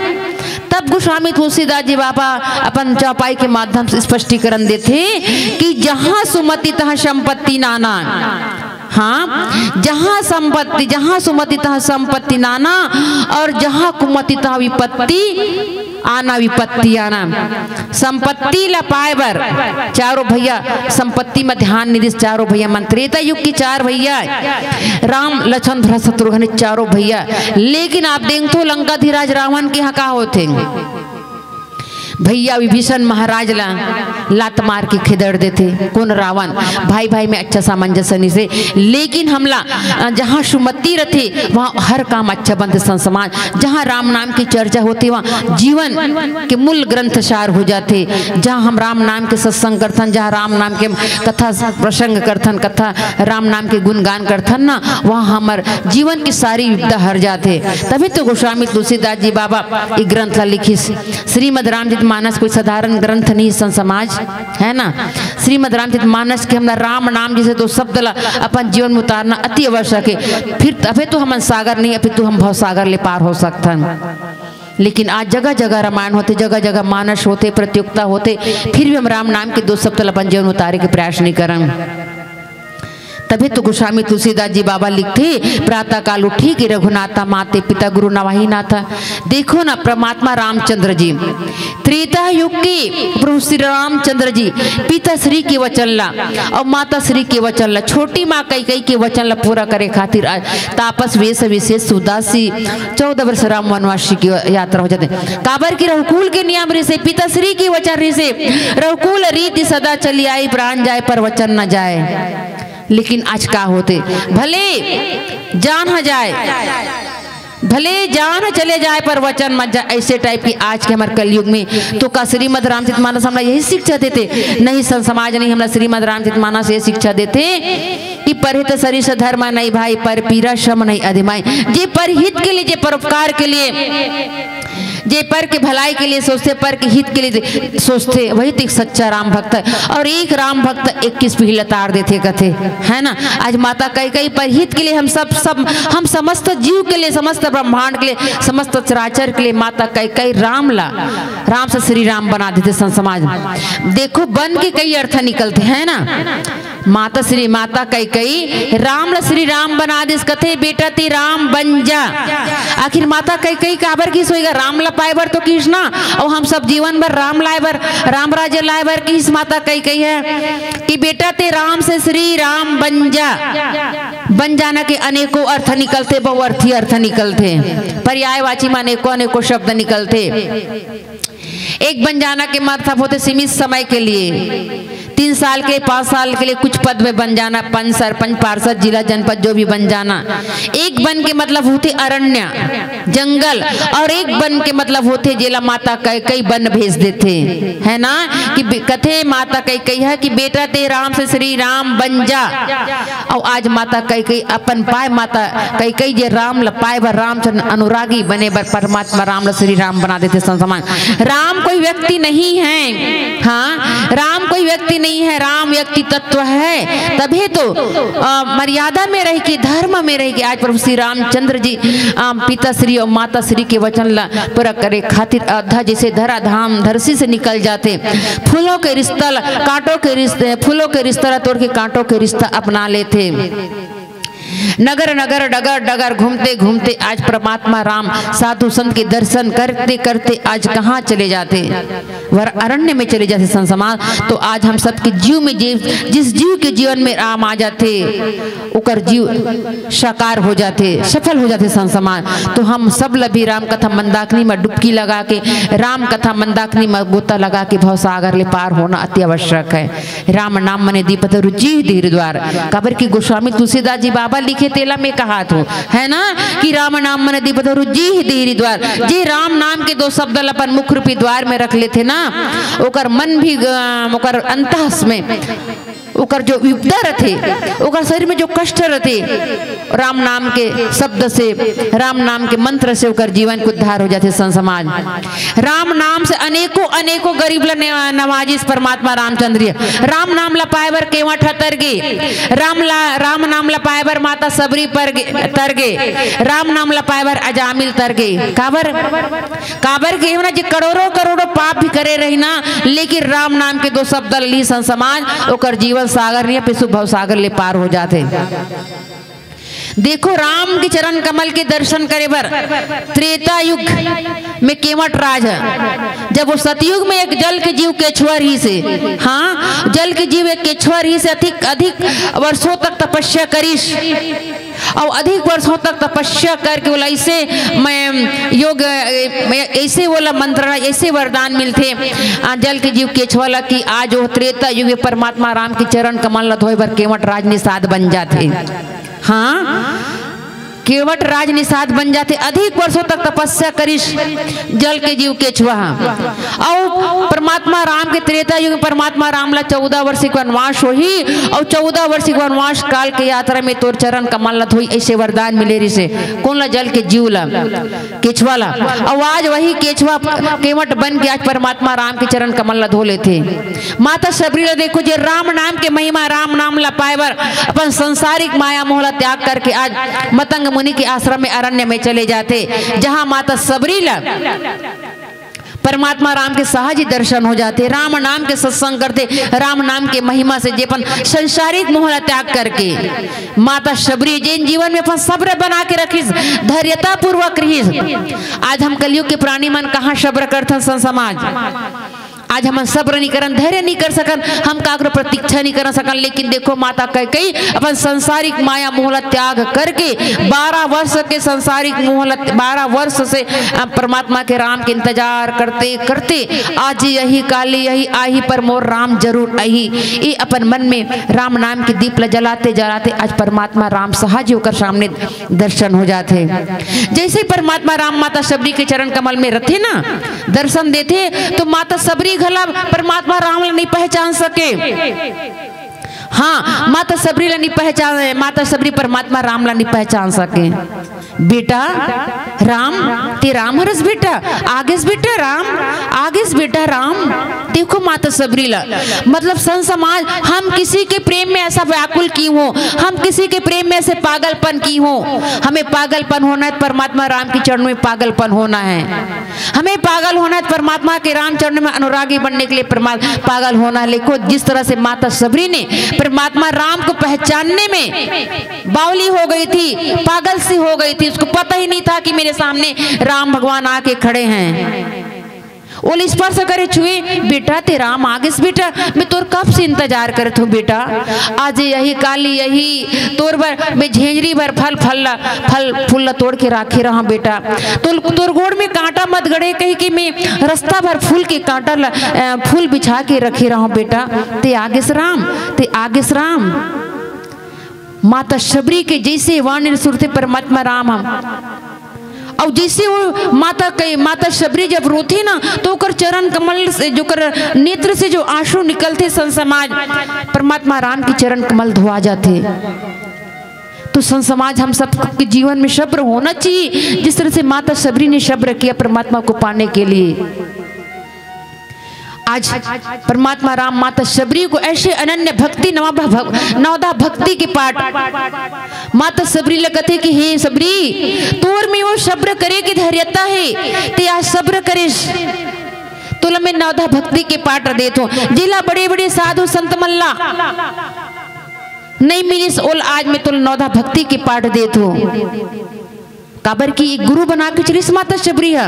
तब गोस्वामी तुलसीदास जी बाबा अपन चौपाई के माध्यम से स्पष्टीकरण देथे कि जहाँ सुमति तहाँ संपत्ति नाना। हाँ, जहाँ संपत्ति, जहाँ सुमति तहाँ संपत्ति नाना, और जहाँ कुमति तहाँ विपत्ति आना, विपत्ति आना। संपत्ति ला पाए बर चारों भैया संपत्ति में ध्यान नहीं दिस, चारों भैया मन। त्रेता युग की चार भैया, राम लक्ष्मण भरत शत्रुघ्न, चारों भैया। लेकिन आप देखो लंकाधिराज रावण के यहाँ का होथे? भैया विभीषण महाराज ला लात मार के खेदड़ देथे। कौन? रावण। भाई भाई में अच्छा सामंजस्य नहीं से, लेकिन हमला, अ, जहाँ सुमति रथे वहाँ हर काम अच्छा बनथे संत समाज। जहाँ राम नाम की चर्चा होथे वहाँ जीवन के मूल ग्रंथ सार हो जाथे। जहाँ हम राम नाम के सत्संग करथन, जहाँ राम नाम के कथा प्रसंग करथन, कथा राम नाम के गुणगान करथन ना, वहाँ हमर जीवन की सारी विपदा हर जाथे। तभी तो गोस्वामी तुलसीदास जी बाबा ये ग्रंथ ला लिखिस, श्रीमद् रामचरित मानस कोई साधारण ग्रंथ नहीं, संत समाज, है ना। श्रीमद रामचरित मानस के हमला राम नाम जैसे दो शब्द ला अपन जीवन में उतारना अति आवश्यक है। फिर तभे तो हमन सागर नहीं, अभी तो हम भव सागर ले पार हो सकथन। लेकिन आज जगह जगह रामायण होथे, जगह जगह मानस होथे, प्रतियोगिता होथे, फिर भी हम राम नाम के दो शब्द ला अपन जीवन में उतारे के प्रयास नहीं करन। तभी तो गोस्वामी तुलसीदास जी बाबा लिखथे, प्रातः काल उठी के रघुनाथा, माते पिता गुरु नवाही नाथा। देखो ना, परमात्मा रामचंद्र जी त्रेता युग के प्रभु श्री रामचंद्र जी पिता श्री के वचन ला और माता श्री के वचन ला, छोटी माँ कैकई के वचन ला पूरा करे खातिर आज तापस वेश विशेष उदासी चौदह वर्ष राम वनवासी की यात्रा हो जाथे। काबर की रघुकुल के नियम रिसे, पिता श्री के वचन रिसे, रघुकुल रीति सदा चली आई, प्राण जाए पर वचन न जाए। लेकिन आज का होथे, भले जान ह जाए, भले जान चले जाए, पर वचन मत जाए। ऐसे टाइप की आज के हमर कलयुग में तो का श्रीमद रामचरित मानस हमला यही शिक्षा देथे? नहीं, संत समाज नहीं, हमला श्रीमद रामचरित मानस ये शिक्षा देथे कि परहित सरिस धर्म नहीं भाई, पर पीरा श्रम नहीं अधिमाई। जे परहित के लिए, जे परोपकार के लिए, जे पर के भलाई के लिए सोचथे, पर के हित के लिए सोचथे, वही तो एक सच्चा राम भक्त है। और एक राम भक्त इक्कीस पीढ़ी ला तार देथे, कथे, है ना। आज माता कैकई पर हित के लिए हम सब, सब, हम समस्त जीव के लिए, समस्त ब्रह्मांड के लिए, समस्त चराचर के लिए माता कैकई राम ला, राम से श्री राम बना देथे। संत समाज, देखो, बन के कई अर्थ निकलथे, है ना। माता श्री, माता कैकई राम ल श्री राम बना दिस, कथे, "बेटा ते राम बन जा।" आखिर माता कैकई काबर किहिस होही गा? राम ल पाए बर तो किहिस ना, अउ हम सब जीवन भर राम लाए बर, राम राज्य लाए बर किहिस माता कैकई ह कि बेटा ते राम से श्री राम बन जा। बन जाना के अनेकों अर्थ निकलथे, बहुअर्थी अर्थ निकलथे, पर्यायवाची म अनेकों अनेकों शब्द निकलथे। एक बन जाना के मतलब होथे सीमित समय के लिए, तीन साल के, पाँच साल के लिए कुछ पद में बन जाना, पंच, सरपंच, पार्षद, जिला, जनपद, जो भी बन जाना। एक बन के मतलब होथे अरण्य, जंगल, और एक बन के मतलब होथे जेला माता कैकई बन भेज देथे, है ना, कि बे-, कथे माता कैकई ह कि बेटा ते राम से श्री राम बन जा। अउ आज माता कैकई अपन पाए, माता कैकई जे राम ल पाए बर रामचंद्र अनुरागी बने बर परमात्मा राम ल श्री राम बना देथे। संत समाज, राम कोई व्यक्ति नहीं है। हाँ, राम कोई व्यक्ति नहीं है, राम व्यक्ति तत्व है। तभी तो, अ, मर्यादा में रह के, धर्म में रह के आज प्रभु श्री रामचंद्र जी, अ, पिता श्री और माता श्री के वचन ला पूरा करे खातिर अयोध्या जैसे धरा धाम धरती से निकल जाथे। फूलों के रिश्ता ला, कांटों के रिश्ते, फूलों के रिश्ता ला तोड़ के कांटों के रिश्ता अपना लेथे। नगर नगर, डगर डगर घूमते घूमते आज परमात्मा राम साधु संत के दर्शन करते करते आज कहाँ चले जाथे? वर अरण्य में चले जाथे। संत समाज, तो आज हम सबके जीव में, जीव, जिस जीव के जीवन में राम आ जाथे, ओकर जीव साकार हो जाथे, सफल हो जाथे। संत समाज, तो हम सब ल भी राम कथा मंदाकिनी में डुबकी लगा के, राम कथा मंदाकिनी में गोता लगा के भवसागर ले पार होना अति आवश्यक है। राम नाम मने दीप धरु जीह धीर द्वार। काबर कि गोस्वामी तुलसीदास जी बाबा लिखे, तेला मैं कहात हूँ, है ना, कि राम नाम मने दीप धरु जीह धीर द्वार। जे राम नाम के दो शब्द ल अपन मुख रूपी द्वार में रख लेथे ना, ओकर मन भी, अ, ओकर अंतस में ओकर जो विपदा रथे, ओकर शरीर में जो कष्ट रथे, राम नाम के शब्द से, राम नाम के मंत्र से ओकर जीवन के उद्धार हो जाथे। संत समाज, राम नाम से अनेकों, अनेकों गरीब ल ने-, नवाजिस परमात्मा रामचंद्र जी। राम नाम ल पाए बर केवट ह तर गे, राम ला, राम नाम ल पाए बर माता सबरी पर गे, तर गे, राम नाम ल पाए बर अजामिल तर गे। काबर? काबर के एमन जे करोड़ों करोड़ों पाप भी करे रही ना, लेकिन राम नाम के दो शब्द ली संत समाज, ओकर जीवन सागर नहीं, पिसु भव सागर ले पार हो जाथे। देखो, राम के चरण कमल के दर्शन करे बर त्रेता युग में केवट राज है, जब वो सतयुग में एक जल के जीव केछुआ रहिसे, हाँ, जल के जीव एक केछुआ रहिसे, अधिक, अधिक वर्षों तक तपस्या करिस। अउ अधिक वर्षों तक तपस्या करके ओला ऐसे मैं योग, मैं ऐसे ओला मंत्रणा, ऐसे वरदान मिलथे, आ, जल के जीव केछुआ ला कि आज वो त्रेता युग में परमात्मा राम के चरण कमल ला धोए बर केवट राज निषाद बन जाथे। हाँ, केवट राज निषाद बन जाथे। अधिक वर्षों तक तपस्या करिस जल के जीव केछवा ह। अउ परमात्मा राम के, त्रेता युग में परमात्मा राम ला चौदह वर्ष के वनवास होही, अउ चौदह वर्ष के वनवास काल के यात्रा में तोर चरण कमल ला धोई, ऐसे वरदान मिले रिसे। कोन ला? जल के जीव ला, केछवा ला। अउ आज वही केछवा केवट बन के आज परमात्मा राम के चरण कमल ला धो लेथे। माता शबरी ला देखो, जे राम नाम के महिमा, राम नाम ला पाए बर अपन संसारिक माया मोह ला त्याग करके आज मतंग मुनि के आश्रम में, अरण्य में चले जाथे, जहाँ माता शबरी ला परमात्मा राम के सहज ही दर्शन हो जाथे। राम नाम के सत्संग करथे, राम नाम के महिमा से जे अपन संसारिक मोह ला त्याग करके माता शबरी जेन जीवन में अपन सब्र बना के रखिस, धैर्यता पूर्वक रहिस। आज हम कलयुग के प्राणी मन कहाँ सब्र करथन, संत समाज? आज हमन सब्र नहीं करन, धैर्य नहीं कर सकन, हम काकरो प्रतीक्षा नहीं कर सकन। लेकिन देखो, माता कैकेयी अपन संसारिक माया मोह ला त्याग करके बारह वर्ष के संसारिक मोह ला, बारह वर्ष से, अ, परमात्मा के राम के इंतजार करते करते आज यही काली यही आही पर मोर राम जरूर आही, ये अपन मन में राम नाम के दीप ला जलाते जलाते आज परमात्मा राम सहज ही ओकर सामने दर्शन हो जाथे। जैसे ही परमात्मा राम माता शबरी के चरण कमल में रथे ना, दर्शन देथे, तो माता शबरी घला परमात्मा राम ला नहीं पहचान सके। हाँ, माता शबरी ला नहीं पहचान, माता शबरी परमात्मा राम ला नहीं पहचान सके। "बेटा राम, ते राम हरस बेटा, आगेस बेटा राम, आगेस बेटा राम।" देखो माता शबरी ला, मतलब संत समाज, हम किसी के प्रेम में ऐसा व्याकुल क्यों हो, हम किसी के प्रेम में ऐसे पागलपन क्यों हो? हमें पागलपन होना है तो परमात्मा राम के चरणों में पागलपन होना है। हमें पागल होना है तो परमात्मा के राम चरणों में अनुरागी बनने के लिए परमा-, पागल होना है। देखो, जिस तरह से माता शबरी ने परमात्मा राम को पहचानने में बावली हो गई थी, पागल सी हो गई थी, उसको पता ही नहीं था कि मेरे सामने राम भगवान आके खड़े हैं। ओला स्पर्श करे, छुए, "बेटा, ते राम आगेस बेटा, मैं तोर कब से इंतजार करत हूँ बेटा। आज यही काली यही तोर बर मैं झेंझरी भर फल, फल ला, फल फूल ला तोड़ के राखे रहा बेटा। तोर, तोर गोड़ में कांटा मत गड़े कही कि मैं रास्ता भर फूल के कांटा ला, अ, फूल बिछा के रखे रहा बेटा। ते आगेस राम, ते आगेस राम।" माता शबरी के जैसे वाणी सुरथे परमात्मा राम हम। अउ जैसे वो माता के, माता शबरी जब रोथे ना, तो ओकर चरण कमल से, जो ओकर नेत्र से जो आंसू निकलथे, संत समाज, परमात्मा राम के चरण कमल धोआ जाथे। तो संत समाज, हम सब के जीवन में सब्र होना चाहिए, जिस तरह से माता शबरी ने सब्र किया परमात्मा को पाने के लिए। आज परमात्मा राम माता शबरी को ऐसे अनन्य भक्ति, नवा भग-, नवधा भक्ति के पाठ। माता शबरी ला कथे कि हे शबरी, तोर में वो सब्र करे के धैर्यता हे, ते आज सब्र करिस, तोला मैं नवधा भक्ति के पाठ देत हूँ, जेला बड़े-बड़े साधु संत मन ला नहीं मिलिस, ओला आज मैं तोला नवधा भक्ति के पाठ देत हूँ। काबर कि एक गुरु बना के चलिस माता शबरी ह।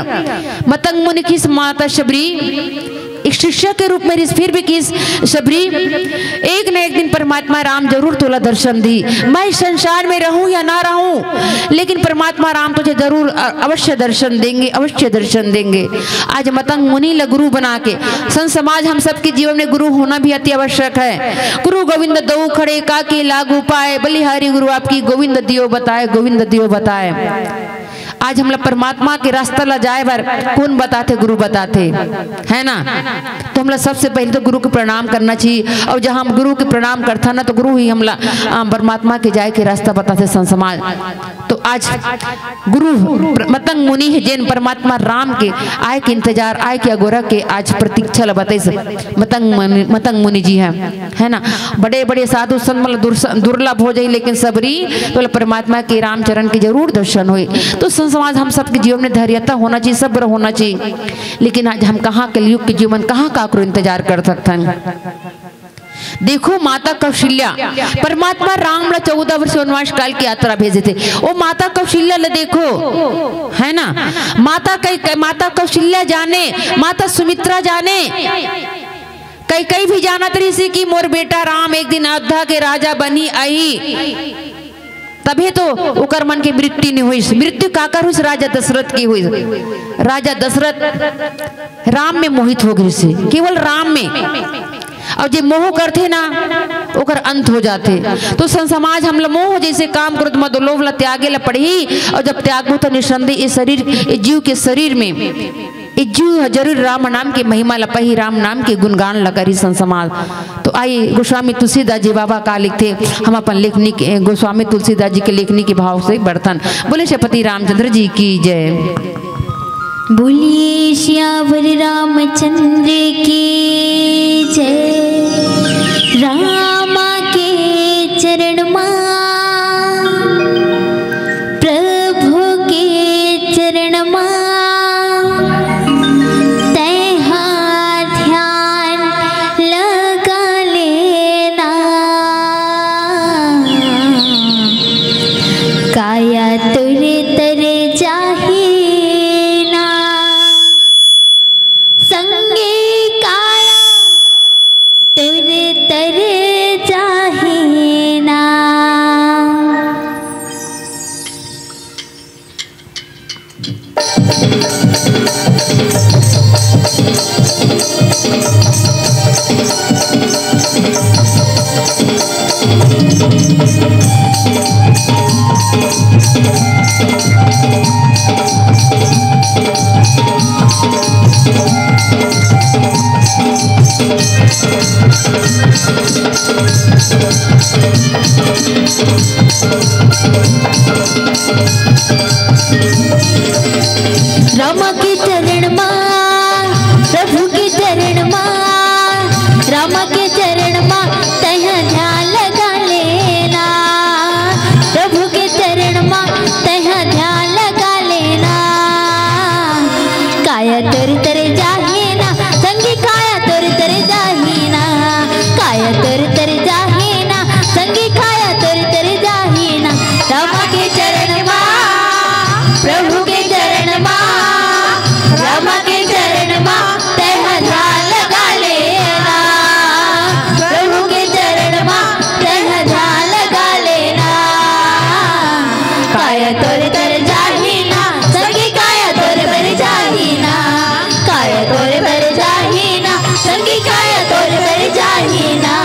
मतंग मुनि किहिस माता शबरी, एक शिष्या के रूप में रिहिस, फिर भी किहिस, "शबरी, एक न एक दिन परमात्मा राम जरूर तोला दर्शन दी। मैं इस संसार में रहूं या ना रहूं, लेकिन परमात्मा राम तुझे जरूर अ-, अवश्य दर्शन देंगे, अवश्य दर्शन देंगे।" आज मतंग मुनि ल गुरु बना के, संत समाज, हम सबके जीवन में गुरु होना भी अति आवश्यक है। "गुरु गोविंद दऊ खड़े, का के लागू पाए, बलिहारी गुरु आपकी, गोविंद दियो बताए, गोविंद दियो बताए।" आज हमला परमात्मा के रास्ता ला जाए बर कौन बताथे? गुरु बताथे, है ना? तो हमला सबसे पहले तो गुरु के प्रणाम करना चाहिए, और जहाँ हम गुरु के प्रणाम करथन ना, तो गुरु ही हमला, आ, परमात्मा के जाए के रास्ता बताथे, संत समाज। तो आज गुरु प्र-, मतंग मुनि हे, जेन परमात्मा राम के आए के इंतजार, आए के अगोरा के आज प्रतीक्षा ल बताइस मतंग मुनि, मतंग मुनि जी हे, है ना? बड़े-बड़े साधु संत मतलब दुर्स-, दुर्लभ हो जाई, लेकिन शबरी तोला परमात्मा के रामचरण के जरूर दर्शन होई। तो संत समाज, हम सबके जीवन में धैर्यता होना चाहिए, सब्र होना चाहिए। लेकिन आज हम कहाँ कलयुग के जीवन, कहाँ काकरो इंतजार कर सकथन? देखो माता कौशल्या, परमात्मा राम ला चौदह वर्ष वनवास काल की यात्रा भेजे थे। वो माता कौशल्या ला देखो, है ना, माता कई, माता कौशल्या जाने, माता सुमित्रा जाने, कैकेयी भी जानत रहिस कि मोर बेटा राम एक दिन अयोध्या के राजा बनी आही, तभे तो ओकर मन के मृत्यु नहीं हुई। मृत्यु काकर हुई? राजा दशरथ की हुई। राजा दशरथ राम में मोहित हो गए से, केवल राम में। अउ जे मोह करथे ना, ओकर अंत हो जाथे। तो संत समाज हमला मोह जइसे काम, क्रोध, मद, लोभ ला त्यागे ला पड़ही। अउ जब त्यागबो त निसंदेह ए शरीर, ए जीव के शरीर में ए जीव ह जरूर राम नाम के महिमा ला पाही, राम नाम के गुणगान ला करही संत समाज। तो आई गोस्वामी तुलसीदास जी बाबा का लिखथे, हम अपन लेखनी के, गोस्वामी तुलसीदास जी के लेखनी के भाव से बरतन। बोले श्रीपति रामचंद्र जी की जय। बोलिए सियावर रामचंद्र की जय। रामा के चरण मा, प्रभु के चरण मा, तैहा ध्यान लगा लेना। काया तुर तर जाही ना, संगे काया तुर तर जाही ना। रामा के चरण मा, प्रभु के चरण मा, रामा के चरण मा तैहा ध्यान लगा लेना। प्रभु के चरण मा तैहा ध्यान लगा लेना। काया तोर तर जाही ना, संगी काया तोर तर जाही ना। काया तोर तर जाही ना, संगी काया तोर तर जाही ना। रामा के चरण मा, प्रभु के चरण मा, रामा के चरण मा तैहा ध्यान लगा लेना। प्रभु के चरण मा तैहा ध्यान लगा लेना। काया तोर तर जाही ना, संगी काया तोर बर जाही ना। काया तोर बर जाही ना, संगी काया तोर बर जाही ना।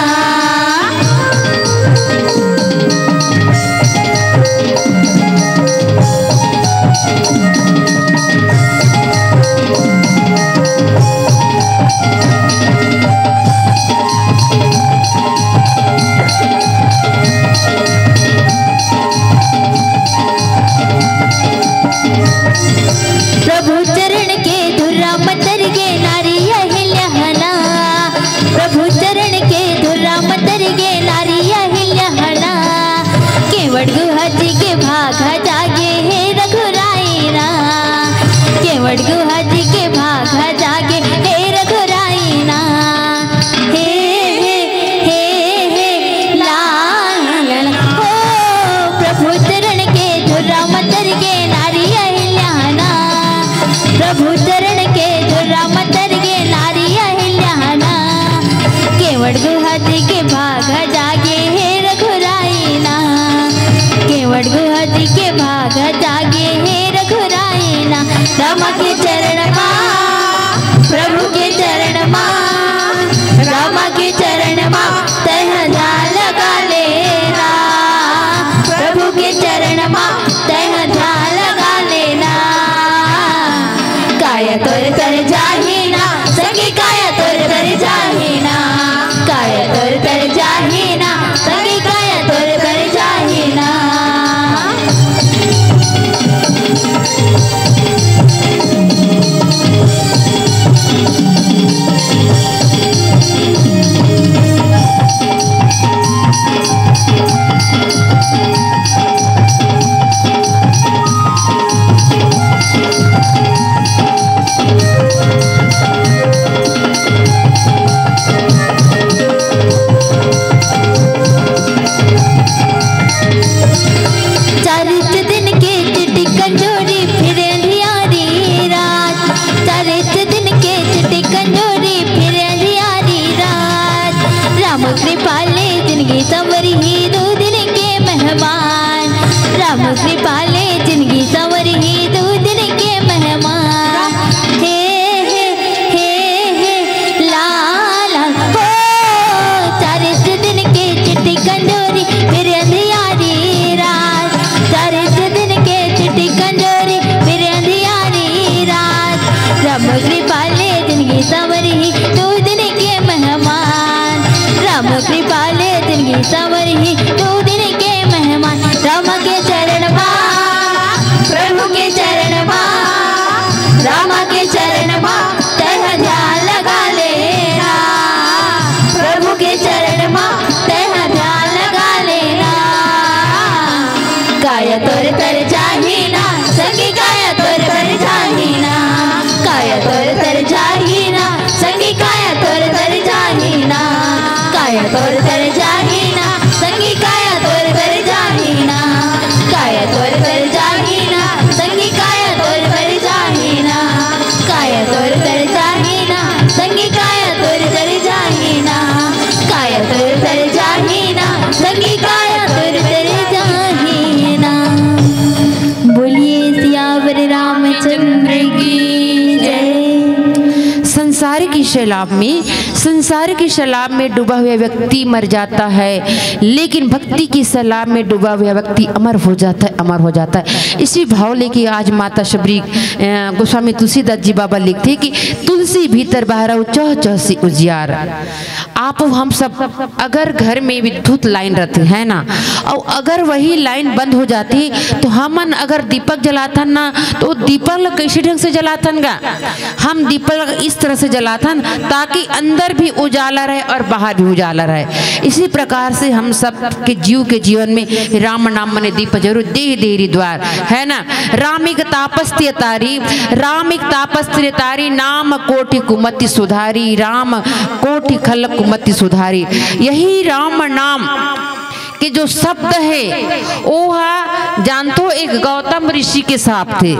प्रभु चरण के धुरा म तर गे नारी अहिल्या हना। प्रभु चरण के धुरा म तर गे नारी अहिल्या हना। केवट गुहा जी के भाग जागे हे रघुराई ना। केवट गुहा जी के भाग जागे हे रघुराई ना। हे, हे, हे, हे, ला, ला, ला, ला। हो, प्रभु चरण के धुरा म तर गे नारी अहिल्या ना। प्रभु चरण के धुरा म तर गे नारी अहिल्या ना। केवट गुहा जी के भाग जागे हे रघुराई ना। केवट गुहा जी के भाग जागे हे रघुराई ना। रामा के चरण मा, प्रभु के चरण मा, रामा के चरण मा तैहा ध्यान लगा लेना। प्रभु के चरण मा तैहा ध्यान लगा लेना। काया तोर तर जाही ना, संगी काया तोर तर जाही ना। काया तोर तर जाही ना, संगी काया तोर तर जाही ना। सैलाब में, संसार के सैलाब में डूबा हुआ व्यक्ति मर जाता है, लेकिन भक्ति के सैलाब में डूबा हुआ व्यक्ति अमर हो जाता है, अमर हो जाता है। इसी भाव लेके आज माता शबरी, अ, गोस्वामी तुलसीदास जी बाबा लिखथे कि तुलसी भीतर बाहर चह चह से उजियार। आप हम सब अगर घर में विद्युत लाइन रथे, है ना, अउ अगर वही लाइन बंद हो जाथे, तो हमन अगर दीपक जलाथन ना, तो दीपक ल कइसे ढंग से जलाथन गा? हम दीपक ल इस तरह से जलाथन, ताकि अंदर भी उजाला रहे और बाहर भी उजाला रहे। इसी प्रकार से हम सब के जीव के जीवन में राम नाम मने दीप जरूर, देहि देहि द्वार, है ना। राम एक तापस्त्य तारी, राम एक तापस्त्य तारी, नाम कोटि कुमति सुधारी, राम कोटि खल कुमति सुधारी। यही राम नाम के जो शब्द हे, ओहा जानथो, एक गौतम ऋषि के श्राप थे।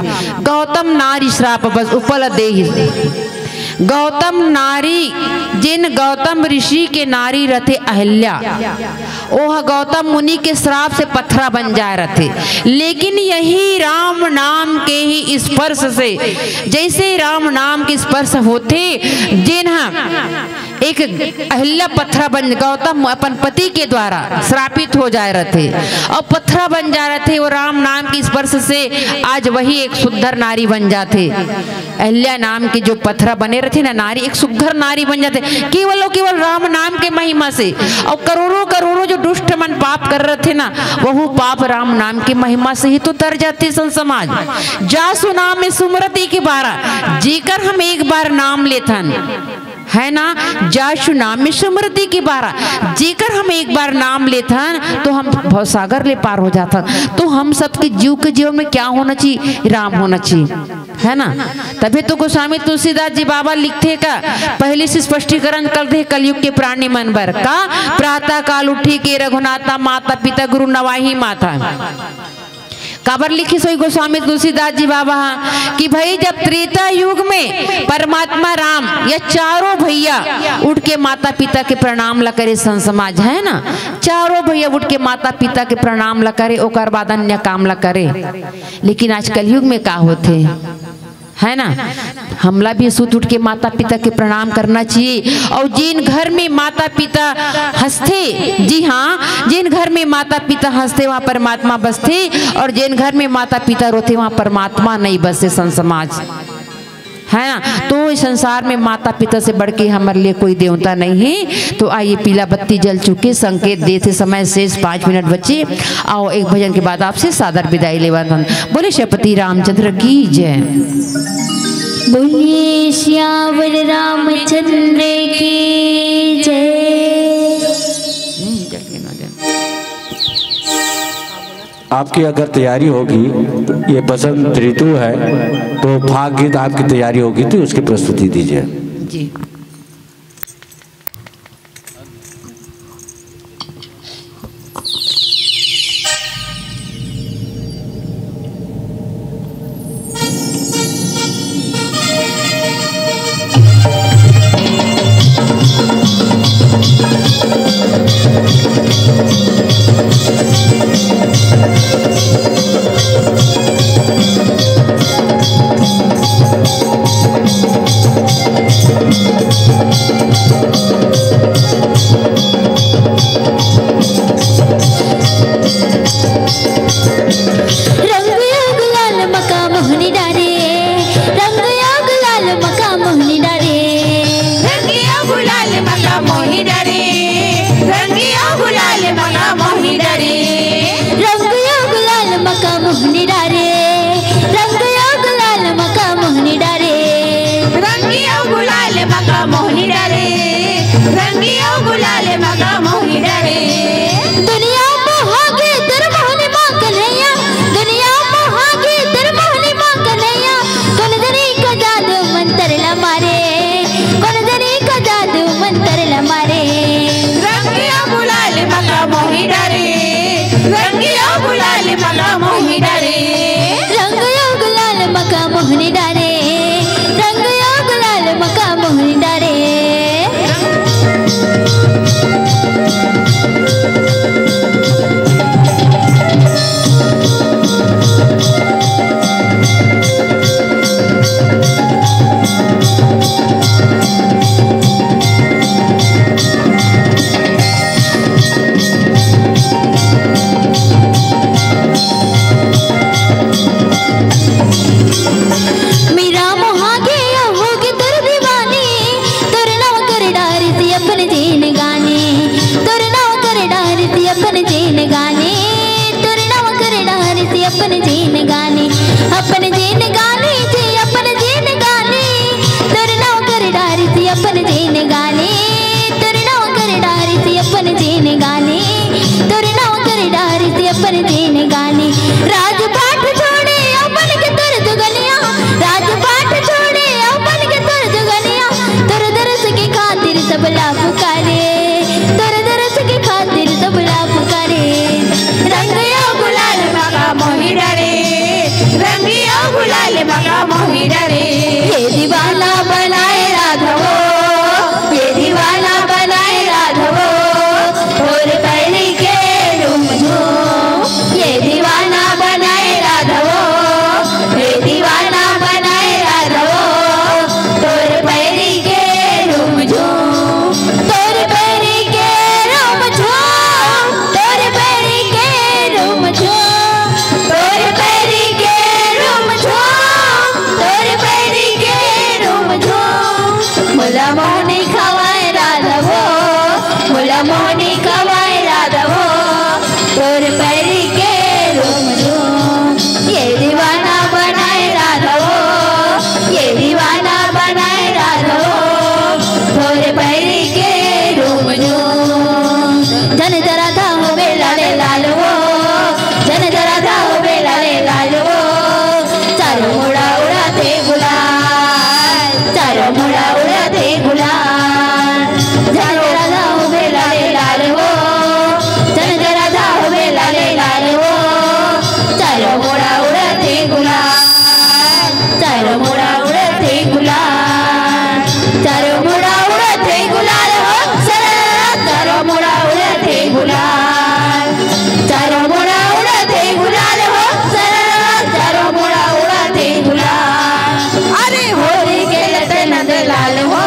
गौतम नारी श्राप बस उपल देहि। गौतम नारी, जेन गौतम ऋषि के नारी रथे अहिल्या, ओह गौतम मुनि के श्राप से पथरा बन जाय रथे। लेकिन यही राम नाम के ही स्पर्श से, जैसे राम नाम के स्पर्श होथे, जेन ह एक अहिल्या पथरा बन, गौतम अपन पति के द्वारा श्रापित हो जाय रथे अउ पथरा बन जाय रथे, वो राम नाम के स्पर्श से आज वही एक सुंदर नारी बन जाथे। अहिल्या नाम के जो पथरा बने रथे ना नारी, एक सुघर नारी बन जाथे, केवल अउ केवल राम नाम के महिमा से। अउ करोड़ों करोड़ों जो दुष्ट मन पाप कर रथे ना, वहू पाप राम नाम के महिमा से ही तो तर जाथे। संत समाज, जासु नाम में सुमरत एक बारा, जेकर हम एक बार नाम लेथन, है ना, जासु नाम में सुमरत एक बारा, जेकर हम एक बार नाम लेथन तो हम भवसागर ले पार हो जाथन। तो हम सबके जीव के जीवन में क्या होना चाहिए? राम होना चाहिए, है ना। तभी तो गोस्वामी तुलसीदास जी बाबा लिखथे का, पहली से स्पष्टीकरण कर दे कलयुग के प्राणी मन बर का, प्रातः काल उठी के रघुनाथा, माता पिता गुरु नवाही माथा। काबर लिखिस होही गोस्वामी तुलसीदास जी बाबा ह कि भाई, जब त्रेता युग में परमात्मा राम या चारों भैया उठ के माता पिता के प्रणाम ला करे, संत समाज, है ना, चारों भैया उठ के माता पिता के प्रणाम ला करे, ओकर बाद अन्य काम ला करे। लेकिन आज कलयुग में का होथे, है ना, हमला भी सुत उठ के माता पिता के प्रणाम करना चाहिए। और जिन घर में माता पिता हंसथे, जी हाँ, जिन घर में माता पिता हंसथे, वहाँ परमात्मा बसथे, और जिन घर में माता पिता रोथे, वहाँ परमात्मा नहीं बसे, संत समाज, है ना। तो इस संसार में माता पिता से बढ़ के हमारे लिए कोई देवता नहीं है। तो आइए, पीला बत्ती जल चुके, संकेत देथे समय शेष पाँच मिनट बचे। आओ, एक भजन के बाद आपसे सादर विदाई लेवत हन। बोले श्रीपति रामचंद्र की जय। बोलिए सियावर रामचंद्र की जय। आपकी अगर तैयारी होगी, ये बसंत ऋतु है, तो फाग गीत आपकी तैयारी होगी तो उसकी प्रस्तुति दीजिए। जी। अपन जेन गाने, अपन जेन गाने जी, अपन जेन गाने। तोर नाव कर डारिस अपन जेन गाने, तोर नाव कर डारिस अपन जेन गाने, तोर नाव कर डारिस अपन जेन गाने। राजपाट छोड़े अपन के तोर जुगनिया, राजपाट छोड़े अपन के तोर जुगनिया। तोर दरस के खातिर सबला पुकारे, तोर दरस के खातिर सबला पुकारे। रंग अउ गुलाल मका मोही डरे, रंग अउ गुलाल मका मोही डरे। ये दीवाना बनाए राधवो, ये दीवाना बनाए राधवो, तोर पैरी के रुमझुम। ये दीवाना बनाए राधवो, ये दीवाना बनाए राधवो, तोर पैरी के रुमझुम, तोर पैरी के रुमझुम, तोर पैरी के रुमझुम, तोर पैरी के रुमझुम, तोर पैरी के रुमझुम। मोला मोहनी खवाए राधवो, मोला मोहनी खवाए राधवो, तोर पैरी के रुमझुम। ये दीवाना बनाए राधवो, ये दीवाना बनाए राधवो, तोर पैरी के रुमझुम। झन जरा धा होबे लाले लाल हो, झन जरा धा होबे लाले लाल हो। चारों मुड़ा उड़ाथे गुलाल, चारों मुड़ा उड़ाथे गुलाल। झन जरा धा होबे लाले लाल हो, झन जरा धा होबे लाले लाल हो। चारों मुड़ा उड़ाथे गुलाल, चारों मुड़ा उड़ाथे गुलाल। चारों मुड़ा उड़ाथे गुलाल हो, सरर, चारों मुड़ा उड़ाथे गुलाल। चारों मुड़ा उड़ाथे गुलाल हो, सरर, चारों मुड़ा उड़ाथे गुलाल। अरे होरी खेलथे नंद लाल हो,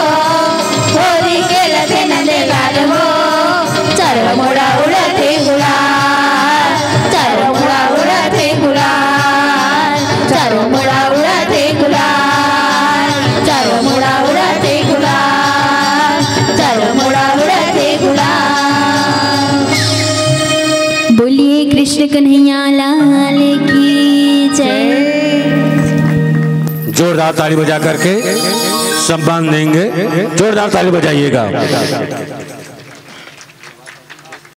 होरी खेलथे नंद लाल हो। चारों मुड़ा उड़ाथे गुलाल, चारों मुड़ा उड़ाथे गुलाल, चारों मुड़ा उड़ाथे गुलाल, चारों मुड़ा उड़ाथे गुलाल, चारों मुड़ा उड़ाथे गुलाल। बोलिए कृष्ण कन्हैया लाल की जय। जोरदार ताली बजा करके सम्मान देंगे, जोरदार ताली बजाइएगा।